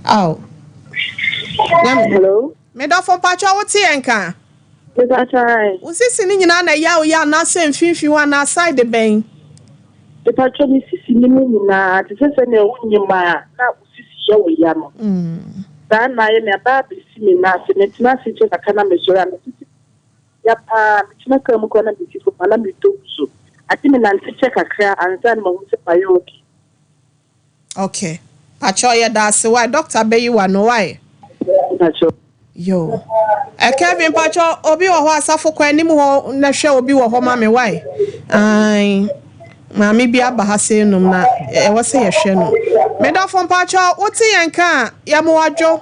Aw. Hello. Me dɔfo mpakyɛw wo te yɛn nka? Mepakyɛw ae. Wo sisi no nyinaa na ɛyɛ wo ya anaasɛ mfimfini hɔ anaa side bɛn? Mepakyɛw me sisi no mu nyinaa te sɛ sɛnea wo nyem a na wo sisi yɛ wo ya no. Saa na ayɛ me aba abɛsi me nan ase. Metena ase kyɛ kakra na mesɔre a me sisi ya paa. Metena car mu koraa na mesi fam a na metɔ gu so. Agye me nante kyɛ kakra ansa na mahu sɛ mayɛ okay. Ok pakyɛw yɛda ase wai doctor bɛyi wano wai. Mpakyɛw. Yo. Eh, Kevin mpakyɛ obi wɔ hɔ asafo kɔ anim hɔ na hwɛ obi wɔ hɔ ma me wai. Ae. Maame bi aba ha sei nom na ɛwɔ sɛ yɛhwɛ no. Medɔfo mpakyɛ wote yɛn ka a yɛmoadwo.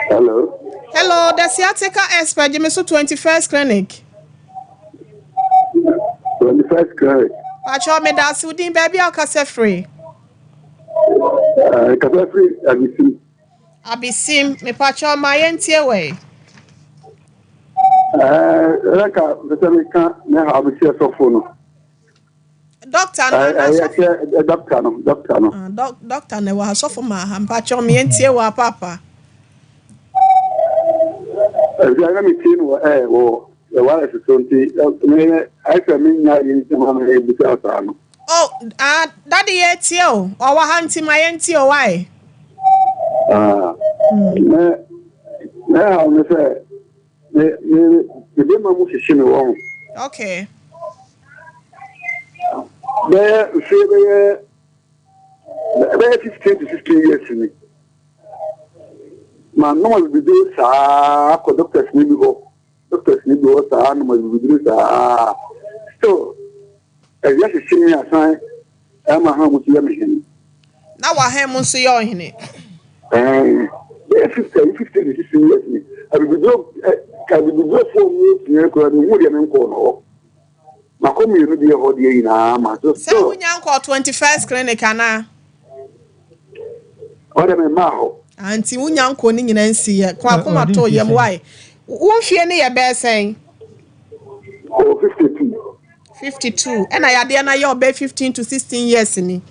Hello. Hello, the sciatica expert, Jimmy so 21st Clinic. 21st Clinic. Pacho, me da ase din baabi a ɔkasa firi. Kasa firi Abisim. Abisim, me pacho ma yɛntie wei. Ɛrɛka pɛ sɛ meka ne ha abɛsi ɛsɔfo no. Doctor no ana sɔfo? Doctor no, doctor no. Ah, doctor na ɛwɔ ha sɔfo ma ha mpacho me yɛntie wɔ apapa. Ɛfiri na metie no wɔ ɛɛ wɔ wireless so nti me ayɛ sɛ menya yɛ nsɛm a mebisa saa no. Oh, ah, daddy yɛtie o. Ɔwɔ ha nti ma yɛntie o why? Ah, me me ha ne sɛ me me me bɛma mu hyehye me wɔ ho. Okay. Bɛyɛ mfeɛ bɛyɛ bɛyɛ 15 to 16 years ni. Ma nom abibiduro saa kɔ doctors ni bi hɔ. Doctors ni bi hɔ saa nom abibiduro saa. Still, ɛyɛ hyehye me asan ɛma ha mu so yɛ me hene. Na wahan mu nso yɛ ɔhene. Ɛɛ bɛyɛ 15 15 to 16 years ni. Abibiduro ɛ abibidurofoɔ mu pii koraa mi hu deɛ mi nkɔɔ no hɔ. Makɔ mmienu deɛ hɔ deɛ nyinaa ma so Sɛ still wonya nkɔɔ 21st Clinic anaa? Ɔde me mmaa hɔ. Ah, nti wonya nkɔɔ ne nyinaa nsi yɛ. Kɔ akoma Ɔde to mfie yam sɛn? why? Wo mfie ne yɛ bɛɛ sɛn? Ɔwɔ 52. 52. Ɛna yadeɛ no ayɛ ɔbɛyɛ 15 to 16 years ni.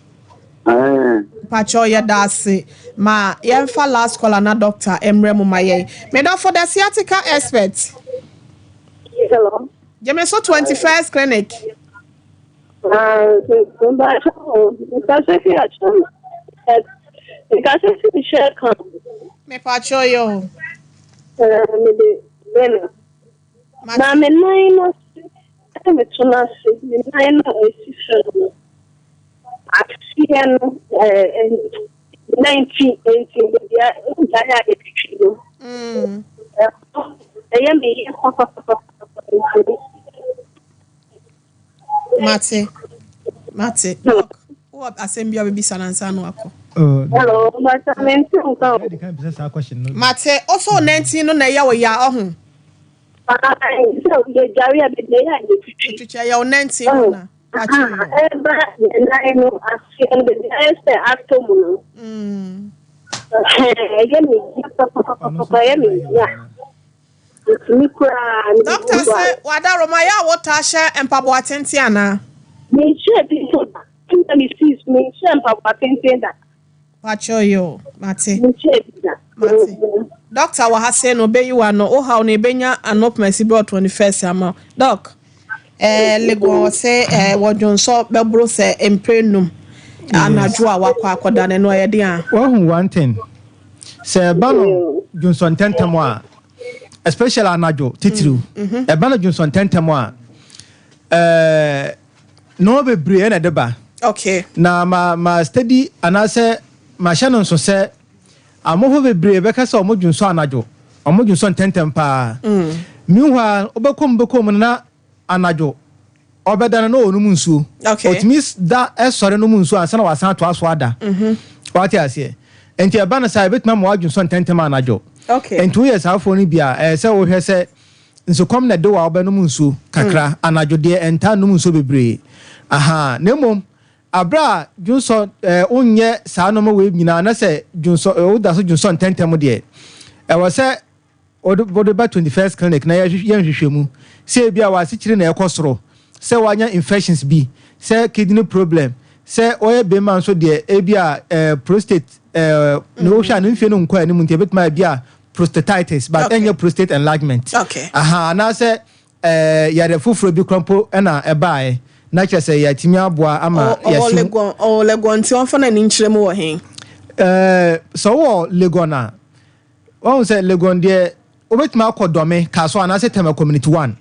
Ɛɛ Pacho yɛda ase. Ma yɛmfa last caller na doctor mmerɛ mu ma yɛn. Medɔfo the sciatica expert. Hello. Gyeme so 21st Clinic. Nkasa fi hyɛ kan. Mepacho yo. Mede bɛna. Na Mate. me nan no ase ɛna me to no ase me nan no a esi fam no aseɛ no ɛɛ nan ti nti baabi a ngyae a yɛtwitwi no ɛhɔ ɛyɛ me yɛ papapapa nti. Mate. Mate. Doc, wowɔ asɛm bi a wobɛbisa no ansa na wakɔ? Oh, Hello, mbata me nti nka o. Daddy kan bisa saa question no. Mate, ɔsɛ ɔnantin no na ɛyɛ wo ya ɔho. Ayi sɛ yɛdware a baabi a ɛyɛ a yɛtwitwi. Ɛtwitwi ɛyɛ wo nantin hɔ na. Pacho yo. Ɛba yɛn nan no aseɛ no baabi a ayɛ sɛ atɔ mu no. Ɛyɛ me ya papapapa ɛyɛ me ya. Ntumi koraa ne Doctor bi sɛ wadaroma yɛ a wotaa hyɛ mpaboa tenten anaa? Menhyɛ bi mpo da. Ɛna me sis menhyɛ mpaboa tenten da. Pacho yo. Mate. Menhyɛ bi da. Mate. Doctor wɔ ha sɛ no ɔbɛyi wa no wohaw no ɛbɛnya anɔpomasi berɛ 21st ama wo. Doc, Legon sɛ wɔdwonsɔ bɛboro sɛ mprɛ num anadwo a wakɔ akɔda no no ɛyɛ den a. Wahu one thing. Sɛ ɛba no dwonsɔ ntɛntɛm a, especially anadwo titiriw. Ɛba no dwonsɔ ntɛntɛm a, nneɛma bebree ɛna ɛde ba. Okay. Na ma steady anaasɛ ma hyɛ no nso sɛ amofo bebree bɛka sɛ ɔmo dwonsɔ anadwo, ɔmo dwonsɔ ntɛntɛm paa. Meanwhile, wobɛkɔ mu bɛkɔ mu no na anadwo ɔbɛda no na ɔnom nsuo. Okay. Ɔtumi da ɛsɔre nom nsuo ansa na wasan atoa so ada. Wate aseɛ. Nti ɛba no saa ebɛtumi ama wadwonsɔ ntɛntɛm anadwo. Okay. Nti woyɛ saa afoɔ no bi a ɛyɛ sɛ wohwɛ sɛ nsukɔm na ɛde wo a wobɛnom nsuo kakra anadwo deɛ ɛntaa nom nsuo bebree. Aha, na mmom abere a dwonsɔ wonyɛ saa nneɛma wei nyinaa na sɛ dwonsɔ woda so dwonsɔ ntɛntɛm deɛ ɛwɔ sɛ wode ba 21st Clinic na yɛnhwehwɛ mu sɛ ebi a w'asekyere na ɛkɔ soro, sɛ wanya infections bi, sɛ kidney problem, sɛ wɔyɛ bɛrima nso deɛ ebi a prostate na wohwɛ a ne mfie no nkɔ anim nti ebɛtumi ayɛ bi a prostatitis, but ɛnyɛ prostate enlargement. Okay. Aha, anaasɛ yare foforɔ bi kora mpo ɛna ɛbaeɛ na kyerɛ sɛ yɛatumi aboa ama Ɔwɔ yɛasi Legon, ɔwɔ Legon nti ɔmfa n'ani nkyerɛ mu wɔ he? Sɛ wowɔ Legon a, wahu sɛ Legon deɛ wobɛtumi akɔ Dɔme Kasoa anaasɛ Tema Community 1.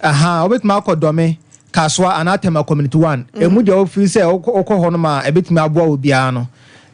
Aha, wobɛtumi akɔ Dɔme Kasoa anaa Tema Community 1. Emu deɛ wofiri sɛ wokɔ hɔ nom a ɛbɛtumi aboa wo biara no.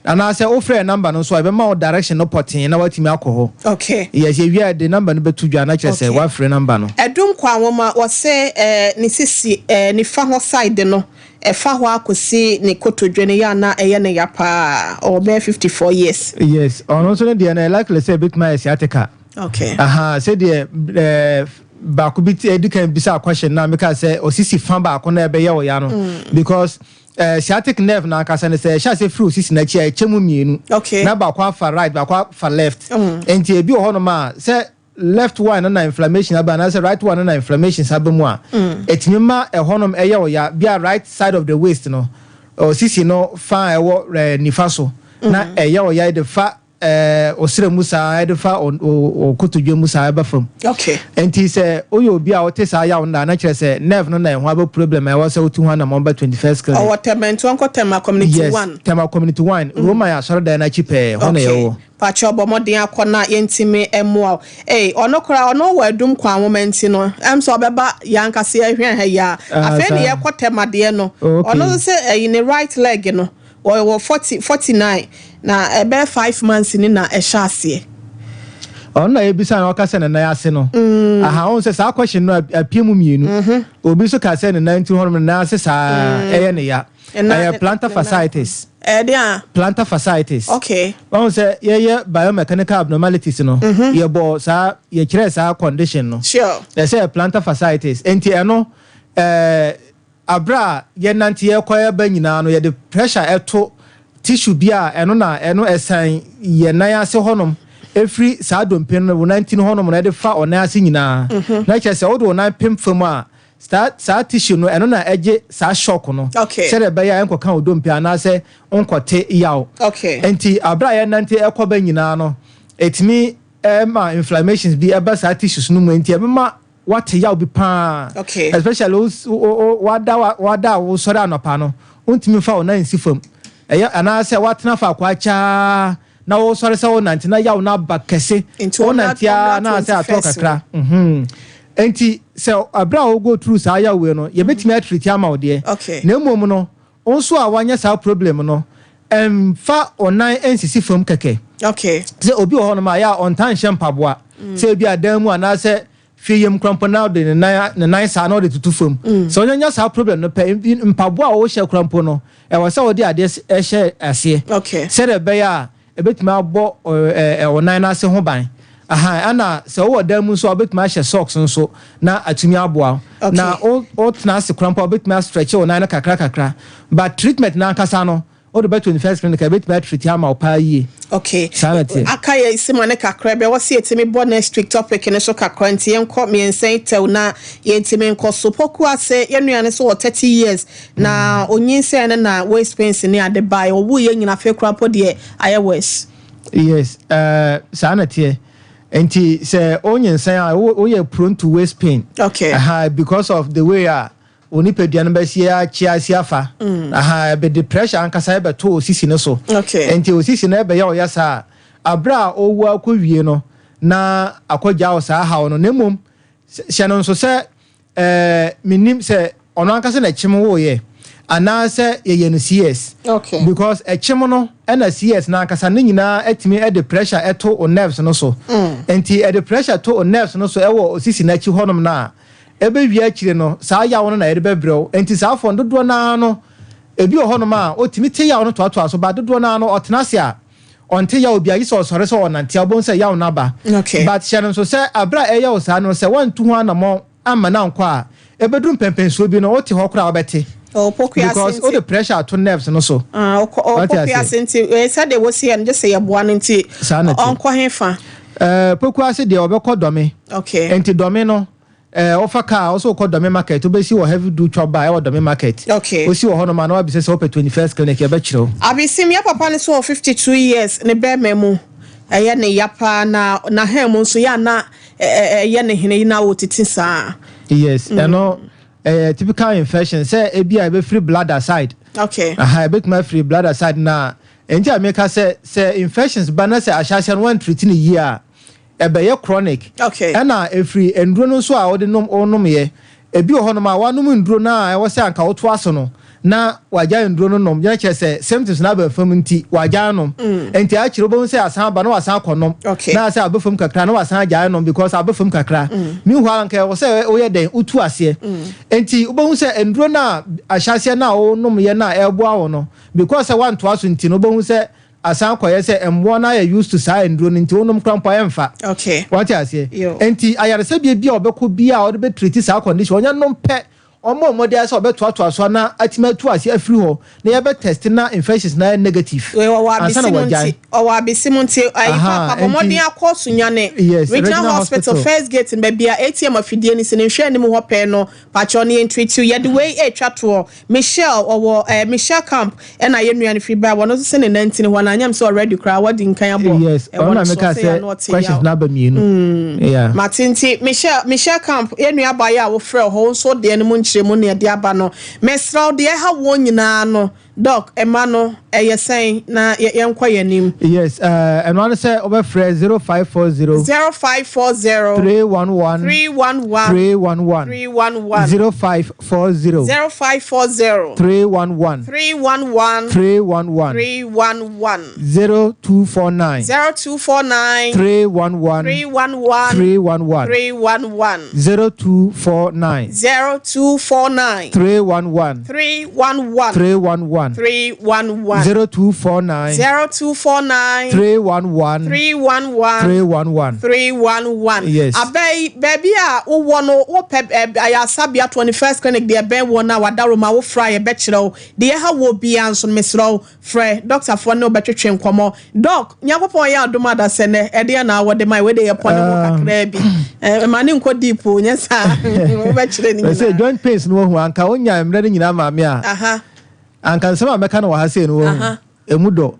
Anaasɛ wofrɛ number no nso a, yɛbɛma wo direction no pɔtee na woatumi akɔ hɔ. Okay. Yes, yɛwie a yɛde number no bɛto dwa na kyerɛ sɛ Okay. woafrɛ number no. Adum Kwa Nwoma, wɔse eh, ne sisi eh, nifa hɔ side no, ɛfa hɔ ara kɔsi ne kotodwe no, yɛ a na ɛyɛ no ya paa. Ɔwɔ bɛyɛ 54 years. Yes, ɔno nso ne deɛ no, ɛyɛ likely sɛ ɛbɛtumi ayɛ sciatica. Okay. Aha, sɛdeɛ eh, baako bi ti edi kan bisa question na meka sɛ osisi fa baako na ɛbɛyɛ ɔya no mm. because eh, sciatic nerve na ankasa no sɛ ɛhyɛ ase firi osisi n'akyi a ɛkyɛ mu mmienu. Okay. Na baako afa right, baako afa left. Nti ebi wɔ hɔnom a sɛ left one no na inflammation aba anaasɛ right one no na inflammation aba mu a, ɛtumi ma ɛhɔnom ɛyɛ ɔya bi a right side of the waist no, osisi no fa a ɛwɔ eh, nifa so na ɛyɛ ɔya de fa eh, ɔsrɛ mu saa ɛde fa ɔkotodwe mu saa ɛba fam. Okay. Nti sɛ woyɛ obi a wote saa yaw no da na kyerɛ sɛ nerve no na ɛho aba problem a ɛwɔ sɛ wotu ho anammɔn ba 21st clinic. Ɔwɔ Tɛmɛntoa nkɔ Tema Community Yes, 1. Tema Community 1, Roman asɔredan no akyi pɛɛ, hɔ na Okay. yɛwɔ. Pakyɛw bɔ mmɔden akɔ na yɛntumi mmoa wo. Ei, ɔno koraa ɔno wɔ Adum kwan nwoma nti no, ɛm sɛ ɔbɛba yɛn ankasa yɛhwɛn ha yi ara. Ah, Afei ne saa. yɛkɔ Tema deɛ no, Okay. ɔno nso sɛ ɛyi ne right leg no, Ɔwɔ 40, 49, na ɛbɛyɛ 5 months ni na ɛhyɛ aseɛ. Ɔno na yɛbisa na ɔka sɛ ne nan ase no. Aha, ɔhu sɛ saa question no apue mu mmienu. Obi nso ka sɛ ne nan ti hɔnom ne nan ase saa ɛyɛ ne ya. Ɛyɛ plantar fasciitis. Ɛde a? Plantar fasciitis. Okay. Ɔhu sɛ yɛyɛ biomechanical abnormalities no, yɛbɔ saa, yɛkyerɛ saa condition no. Ɛsɛ plantar fasciitis. Nti ɛno, ɛɛ, Aberɛ a yɛnante yɛkɔ yɛba nyinaa no, yɛde pressure ɛto tissue bi a ɛno na ɛno ɛsan yɛn nan ase hɔnom ɛfiri saa dompe no wo nan ti no hɔnom na ɛde fa ɔnan ase nyinaa. Na kyerɛ sɛ wode wo nan pem fam a, saa saa tissue no ɛno na ɛgye saa shock no sɛdeɛ ɛbɛyɛ a ɛnkɔka wo dompe anaasɛ wonkɔte yaw. Nti aberɛ a yɛnante ɛkɔ ba nyinaa no, ɛtumi ɛma inflammations bi ɛba saa tissues no mu, nti ɛbɛma wate yaw bi paa. Especially wo wada wada a wosɔre anɔpa no, wontumi mfa wo nan nsi fam. Ɛyɛ anaasɛ woatena faako akyɛ na wosɔre sɛ wonante na yaw no aba kɛse. Wonante ara na asɛ atɔ kakra. Nti sɛ ɛberɛ a wo go through saa yaw wei no, yɛbɛtumi atreat ama wo deɛ. Na mmom no, wo nso a woanya saa problem no, ɛmfa wo nan nsisi fam kɛkɛ. Sɛ obi wɔ hɔnom a, ɛyɛ a ɔntaa nhyɛ mpaboa. Sɛ ebi a dan mu anaasɛ fie yam koraa mpo na ɔde ne nan ne nan saa na ɔde tutu fam. Sɛ ɔnya saa problem no pɛ, mpaboa a ɔhyɛ koraa mpo no, ɛwɔ sɛ ɔde adeɛ hyɛ aseɛ. Sɛdeɛ ɛbɛyɛ a ɛbɛtumi abɔ ɔnan no ase ho ban. Aha, ɛna sɛ wowɔ dan mu nso a, wobɛtumi ahyɛ socks nso na atumi aboa wo. Na wotena ase koraa mpo a, wobɛtumi astretch wo nan no kakra kakra. But treatment no ankasa no, wode ba 21st clinic a, ɛbɛtumi atreat ama wo paa yie. Okay. Saa na ɛteɛ. Aka yɛ sima ne kakra bi a wɔsi yɛtumi bɔ next week topic no so kakra, nti yɛnkɔ mmiɛnsa yi tɛw na yɛntumi nkɔ so. Poku ase, yɛn nua no so wɔ 30 years na onyinsɛn no na waist pains ne ade baeɛ. Ɔwu yɛ nyina, afei koraa po deɛ ayɛ worse. Yes, saa na ɛteɛ. Nti sɛ wonyinsɛn a, woyɛ prone to waist pain. Aha, because of the way a onipadua no bɛsi akyi asi afa. Aha, ɛbɛde pressure ankasa ɛbɛto osisi no so. Nti osisi no ɛbɛyɛ ɔyɛ saa abere a ɔwu akɔ wie no na akɔgya wo saa haw no. Na mmom hyɛ no nso sɛ menim sɛ ɔno ankasa na ɛkyem woyɛ anaasɛ yɛyɛ no CS. Because ɛkyem no ɛna CS no ankasa ne nyinaa ɛtumi ɛde pressure ɛto o nerves no so. Nti ɛde pressure to o nerves no so ɛwɔ osisi n'akyi hɔnom no a, ɛbɛwie akyire no saa yaw no na yɛde bɛbrɛ wo. Nti saa afɔ no dodoɔ naa no, ebi wɔ hɔnom a ɔtumi te yaw no toatoa so, ba dodoɔ naa no ɔtena ase a ɔnte yaw bi a, gye sɛ ɔsɔre sɛ ɔnante a wobɛhu sɛ yaw no aba. But hyɛ no nso sɛ aberɛ a ɛyɛ wo saa no, sɛ woantu ho anammɔn amma no ankɔ a, ɛbɛduru mpɛmpɛnsuo bi no wote hɔ koraa a wobɛte. Because wode pressure ato nerves no so. Ah, Wate Poku ase? Ase nti sɛdeɛ wɔsi yɛ no gye sɛ yɛboa no nti Saa na ɛte. ɔnkɔ he fa? Poku Ase deɛ ɔbɛkɔ Dɔme. Nti Dɔme no, wofa car a, wosɛ wokɔ Dɔme market, wobɛsi wɔ Heavy Do Chop Bar ɛwɔ Dɔme market. Wosi wɔ hɔnom a na wabisa sɛ wopɛ 21st clinic, yɛbɛkyerɛ wo. Abesim, yɛ papa no so wɔ 52 years, ne bɛɛma mu ɛyɛ ne ya paa na n'ahan mu nso yɛ a na ɛyɛ ne hene na ɔtiti saa. Yes, ɛno ɛyɛ typical infection sɛ ebi a ɛbɛfiri bladder side. Aha, ɛbɛtumi afiri bladder side na nti a meka sɛ infections ba na sɛ ahyɛaseɛ no wɔntreat no yie a, ɛbɛyɛ chronic. Ɛna ɛfiri nduro no nso a wɔde nom wɔnomyɛ. Ebi wɔ hɔnom a wɔanom nduro no a ɛwɔ sɛ anka wotoa so no, na wagyae nnuro no nom, na kyerɛ sɛ symptoms no aba fam nti wagyae nom. Nti akyire wobɛhu sɛ asan aba na wasan akɔ nom. Na sɛ aba fam kakra na wasan agyae nom because aba fam kakra. Meanwhile anka ɛwɔ sɛ woyɛ dɛn wotu aseɛ. Nti wobɛhu sɛ nnuro no a ahyɛaseɛ no a wonomyɛ no a ɛreboa wo no, because sɛ woantoa so nti no wobɛhu sɛ asan akɔyɛ sɛ mmoa no ayɛ used to saa nnuro no nti wonom koraa mpo a ɛmfa. Wate aseɛ? Nti ayaresabea bi a ɔbɛkɔ biara a ɔde bɛ treat saa condition ɔnya nom pɛ Ɔmmɔ mmɔden ara sɛ ɔbɛtoatoa so na atumi atu ase afiri hɔ na yɛbɛ test na infections no ayɛ negative Wei ɔwɔ ansa na abese mu wagyae. nti ɔwɔ abese mu nti ayi Ahaa paapa bɔ mmɔden nti akɔ Sunyani yes Regional Regional Hospital Hospital. first gate no baabi a ATM afidie no si no nhwɛ anim hɔ pɛɛ no pakyɛw no yɛn treat you yɛde wei retwa toɔ Michelle ɔwɔ eh Michelle camp ɛna yɛn nua no firi bae wɔno nso se ne nantini hɔ no anyɛ me sɛ already koraa wadi nkan abɔ Yes ɛwɔ ɔno no na so meka ɔsɛ yɛ sɛ ano ɔte questions yaw no aba mmienu yeah. Mate nti Michelle Michelle camp yɛn nua baa yi a wofrɛ hɔ wo nso deɛ no mu nkyerɛmu na yɛde aba no mesrɛ wo deɛ ɛha woɔ nyinaa no Doc ɛma no ɛyɛ sɛn na yɛ yɛnkɔ yɛn anim. Yes eh, ɛno ara ne sɛ wobɛfrɛ 0540. 0540. 311. 311. 311. 311. 0540. 0540. 311. 311. 311. 311. 0249. 0249. 311. 311. 311. 311. 0249. 0249. 311. 311. 311. 311. 0249. 0249. 311. 311. 311. 311. Yes. Abɛyi, baabi a wowɔ no, wopɛ ɛ, Ayaresabea 21st Clinic deɛ ɛbɛn woɔ no a, w'adaworoma wofrɛ a yɛbɛkyerɛ wo. Deɛ ɛha woɔ biara nso no, mesrɛ wo, Frɛ dɔktafoɔ ne wo bɛtwetwe nkɔmmɔ. Dɔk, Nyankopɔn yɛ adom a dasɛ nnɛ, ɛdeɛn na wode ma yɛ? Wei deɛ yɛ pɔne ho kakraa bi. Eh, ma ne nkɔ deep o, nyɛ saa. Wobɛkyerɛ ne nyinaa. Sɛ joint pains no wahu, anka wonya mmerɛ no nyinaa maa me a, anka nsɛm a mɛka no wɔ ha sei no wahu, ɛmu dɔ.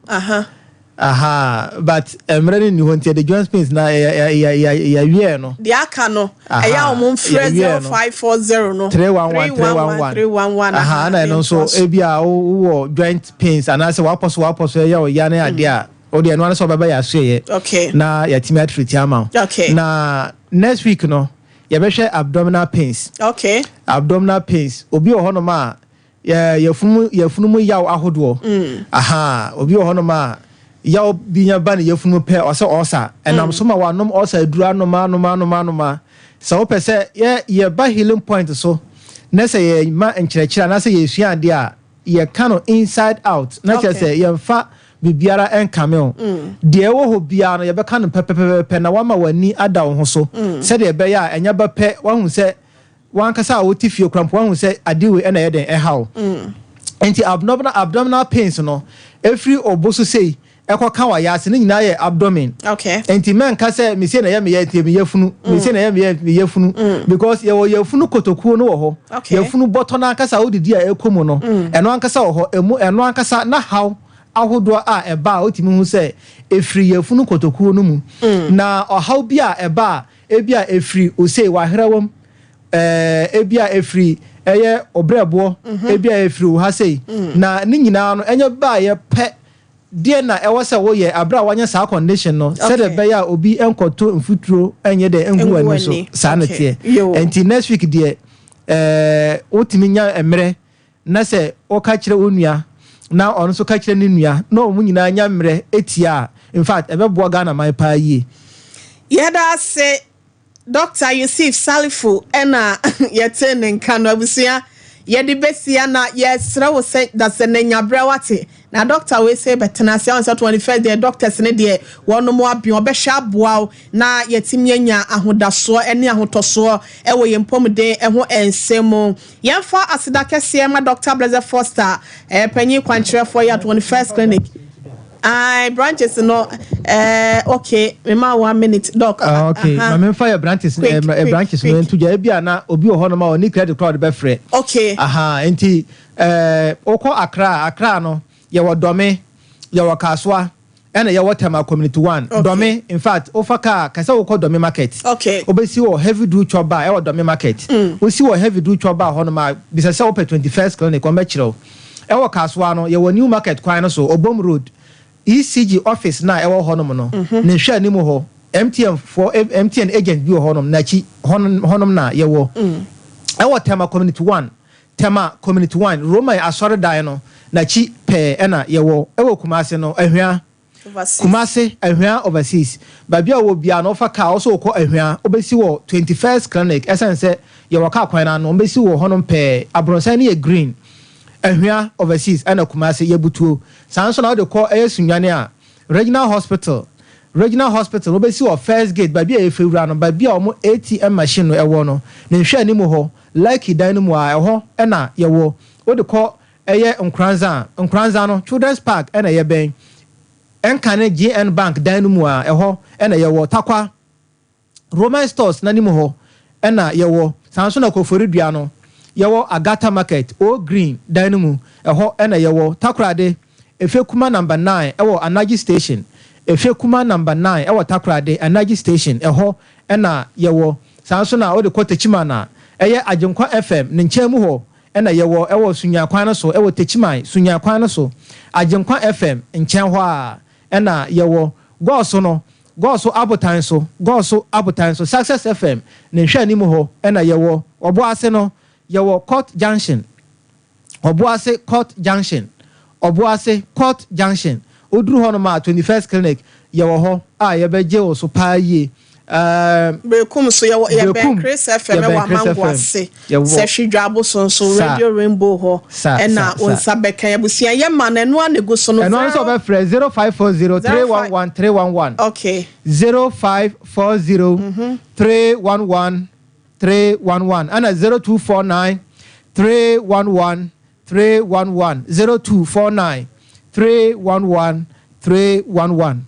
Aha, but mmerɛ no nni hɔ nti yɛde joint pains na yɛwiɛɛ no. Deɛ aka no, ɛyɛ a wɔn mfrɛ 0540 no. 311 311 311. Aha, na ɛno nso ebi a wowɔ joint pains anaasɛ wapɔ so wapɔ so ɛyɛ ɔya ne adeɛ a, wode ɛno ara sɛ ɔbɛba yɛ asoɛyɛ. Okay. Na yɛatumi atriti ama wo. Okay. Na next week no, yɛbɛhwɛ abdominal pains. Okay. Abdominal pains. Obi wɔ hɔnom a Yɛ yafunu yafunu mu yaw ahodoɔ. Ahaa, obi wɔ hɔnom a, yaw bi nya ba ne yafunu mu pɛ, ɔsɛ ɔɔsa. Ɛnam so ma wanom ɔɔsa aduru anom anom anom anom a. Sɛ wopɛ sɛ yɛ yɛba healing point so na sɛ yɛma nkyerɛkyerɛ anaasɛ yɛsua adeɛ a, yɛka no inside out. Na kyerɛ sɛ yɛmfa biribiara nkame wo. Deɛ ɛwɔ hɔ biara no, yɛbɛka no pɛpɛpɛpɛ na woama w'ani ada wo ho so sɛdeɛ ɛbɛyɛ a ɛnyɛ ba pɛ woahu sɛ W'ankasa a wote fie koraa mpo woahu sɛ ade wei na ɛyɛ dɛn ɛha wo. Nti abdominal abdominal pains no ɛfiri obo so sei ɛkɔka w'ayaase ne nyinaa yɛ abdomen. Okay. Nti mɛnka sɛ me sei na ɛyɛ me yɛ nti me yafunu me sei na ɛyɛ me yɛ me yafunu because yɛwɔ yafunu kotokuo no wɔ hɔ. Okay. Yafunu bɔtɔ no ankasa a wodidi a ɛkɔ mu no ɛno ankasa wɔ hɔ ɛmu ɛno ankasa na haw ahodoɔ a ɛba a wotumi hu sɛ ɛfiri yafunu kotokuo no mu na ɔhaw bi a ɛba a Ebia ɛfiri osei, w'ahrawa mu, ɛɛ, ebia ɛfiri ɛyɛ ɔbrɛboɔ, ebia ɛfiri wo ha sei. Na ne nyinaa no, ɛnyɛ baeɛ pɛ. Deɛ na ɛwɔ sɛ woyɛ aberɛ a woanya saa condition no, sɛdeɛ ɛbɛyɛ a obi nkɔto mfuturo nyɛ dɛ ngu w'ani so. Saa na ɛteɛ. Ɛnti next week deɛ, ɛɛ, wotumi nya mmerɛ Na sɛ woka kyerɛ wo nua na ɔno nso ka kyerɛ ne nua na wɔn nyinaa nya mmerɛ tia a, in fact ɛbɛboa Ghana man paa yie. Yɛda ase Doctor Yusif Salifu ɛna yɛtee ne nka no. Abusua yɛde bɛsia na yɛsrɛ wo sɛ dasɛ na nya berɛ wate na doctor wei sei bɛtena ase. Ahun sɛ 21st deɛ doctors ne deɛ wɔnom aben ɔbɛhwɛ aboa wo na yɛatumi anya ahodasoɔ ne ahotɔsoɔ wɔ yɛn mpɔmuden ho nsɛm mu. Yɛmfa aseda kɛseɛ ma Dɔkta Blessed Foster, eh, panyin kwankyerɛfoɔ yi at 21st Clinic. Aye, branches no, eh, okay, mema one minute, doc. Ah, okay, uh -huh. ma memfa yɛ branches, quick, eh, quick, branches no nto gya. Ebi a na obi wɔ hɔnom a ɔni credit koraa ɔde bɛfrɛ. Okay. Aha, nti, eh, wokɔ Accra, Accra no, yɛwɔ Dɔme, yɛwɔ Kasoa, Ɛna yɛwɔ Tema community one Okay. Dɔme infact wofa car kɛsɛ wokɔ Dɔme market Okay. wobɛsi wɔ heavy duru chop bar ɛwɔ Dɔme market wosi wɔ heavy duru chop bar hɔ nom a bisa sɛ wopɛ 21st clinic wɔn bɛkyerɛ wo ɛwɔ Kasoa no yɛwɔ new market kwan no so Obom road ECG office no a ɛwɔ hɔ nom no ne nhwɛ anim hɔ MTN foɔ MTN agent bi wɔ hɔ nom n'akyi hɔ hɔ nom na yɛwɔ ɛwɔ Tema community one. Tema Community 1, Roman asɔredan no n'akyi pɛɛ ɛna yɛwɔ. Ɛwɔ Kumasi no, Ahwea. Kumasi, Ahwea Overseas. Baabi a wowɔ biara no, wofa kaa, wo sɛ wokɔ Ahwea, wobɛsi wɔ 21st Clinic, ɛsiane sɛ yɛwɔ kaa kwan no ano, wɔbɛsi wɔ hɔnom pɛɛ. Abrɔnsan no yɛ green. Ahwea Overseas ɛna Kumasi, yɛbutuo. Saa nso na wode kɔ ɛyɛ Sunyani a, Regional Hospital, Regional Hospital, wobɛsi wɔ First Gate, baabi a yɛfiri wura no, baabi a wɔn ATM machine no ɛwɔ no, ne nhwɛanimu hɔ, Lucky dan no mu a, ɛhɔ na yɛwɔ. Wode kɔ ɛyɛ Nkoranza a, Nkoranza no, Children's Park na yɛbɛn. Ɛnkane GN Bank dan no mu a, ɛhɔ na yɛwɔ. Tarkwa, Roman Stores no anim hɔ na yɛwɔ. Saa nso na Koforidua no, yɛwɔ Agata Market, Old Green dan no mu, ɛhɔ na yɛwɔ. Takoradi, Efekuma Number 9 wɔ Anaji Station, Efekuma Number 9 wɔ Takoradi, Anaji Station, ɛhɔ na yɛwɔ. Saa nso na wode kɔ Techiman a, ɛyɛ Agyenkwa FM ne nkyɛn mu hɔ na yɛwɔ, ɛwɔ Sunyani kwan no so, ɛwɔ Techiman, Sunyani kwan no so, Agyenkwa FM nkyɛn hɔ ara na yɛwɔ. Gɔɔ so no, Gɔɔ so abotan so, Gɔɔ so abotan so, Success FM ne nhwɛanimu hɔ na yɛwɔ. Ɔboase no, yɛwɔ Court Junction, Ɔboase Court Junction, Ɔboase Court Junction. Woduru hɔnom a, 21st Clinic, yɛwɔ hɔ a yɛbɛgye wo so paa yie. Ɛɛm. Berekum nso yɛwɔ yɛbɛn Berekum, Chris FM yɛbɛn ɛwɔ Chris Amango FM. ase. Yɛwɔ. Sɛ Hwidwa Aboso nso Sa. Radio Rainbow hɔ Sa, ɛna sa, wo sa. nsa bɛka yɛn. Abusua yɛ ma no ɛno ara na egu so no. Ɛno ara nso Zero. wɔbɛfrɛ 0540 Zero five. 311 311. Okay. 0540 311 311 ɛna 0249 311 311 0249 311 311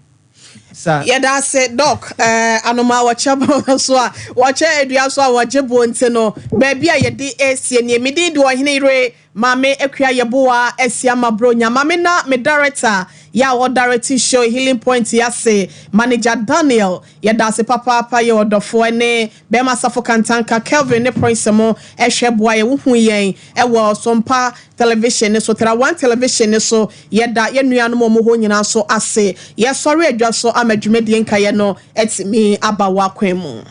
Sa. Yɛda ase Doc eh, anomaa wɔkyɛ bɔ so a wɔkyɛ adua so a wɔgye boɔ nti no baabi a yɛde esie nie. Me din de Ɔhene Yere Maame Akua Yeboah Asiama Bronya. Maame na me director yɛ a ɔdirect show Healing Point yi ase, Manager Daniel. Yɛda ase papaapa yɛ ɔdɔfoɔ ne Bɛɛma Asafo Kantanka, Kelvin ne Prince mo hwɛ boa yɛ wohu yɛn wɔ Sompa Television no so, Tra One Television no so, yɛda yɛn nuanom a wɔn hɔ nyinaa nso ase. Yɛsɔre adwa so ama dwumadie nkaeɛ no atumi aba w'akwan mu.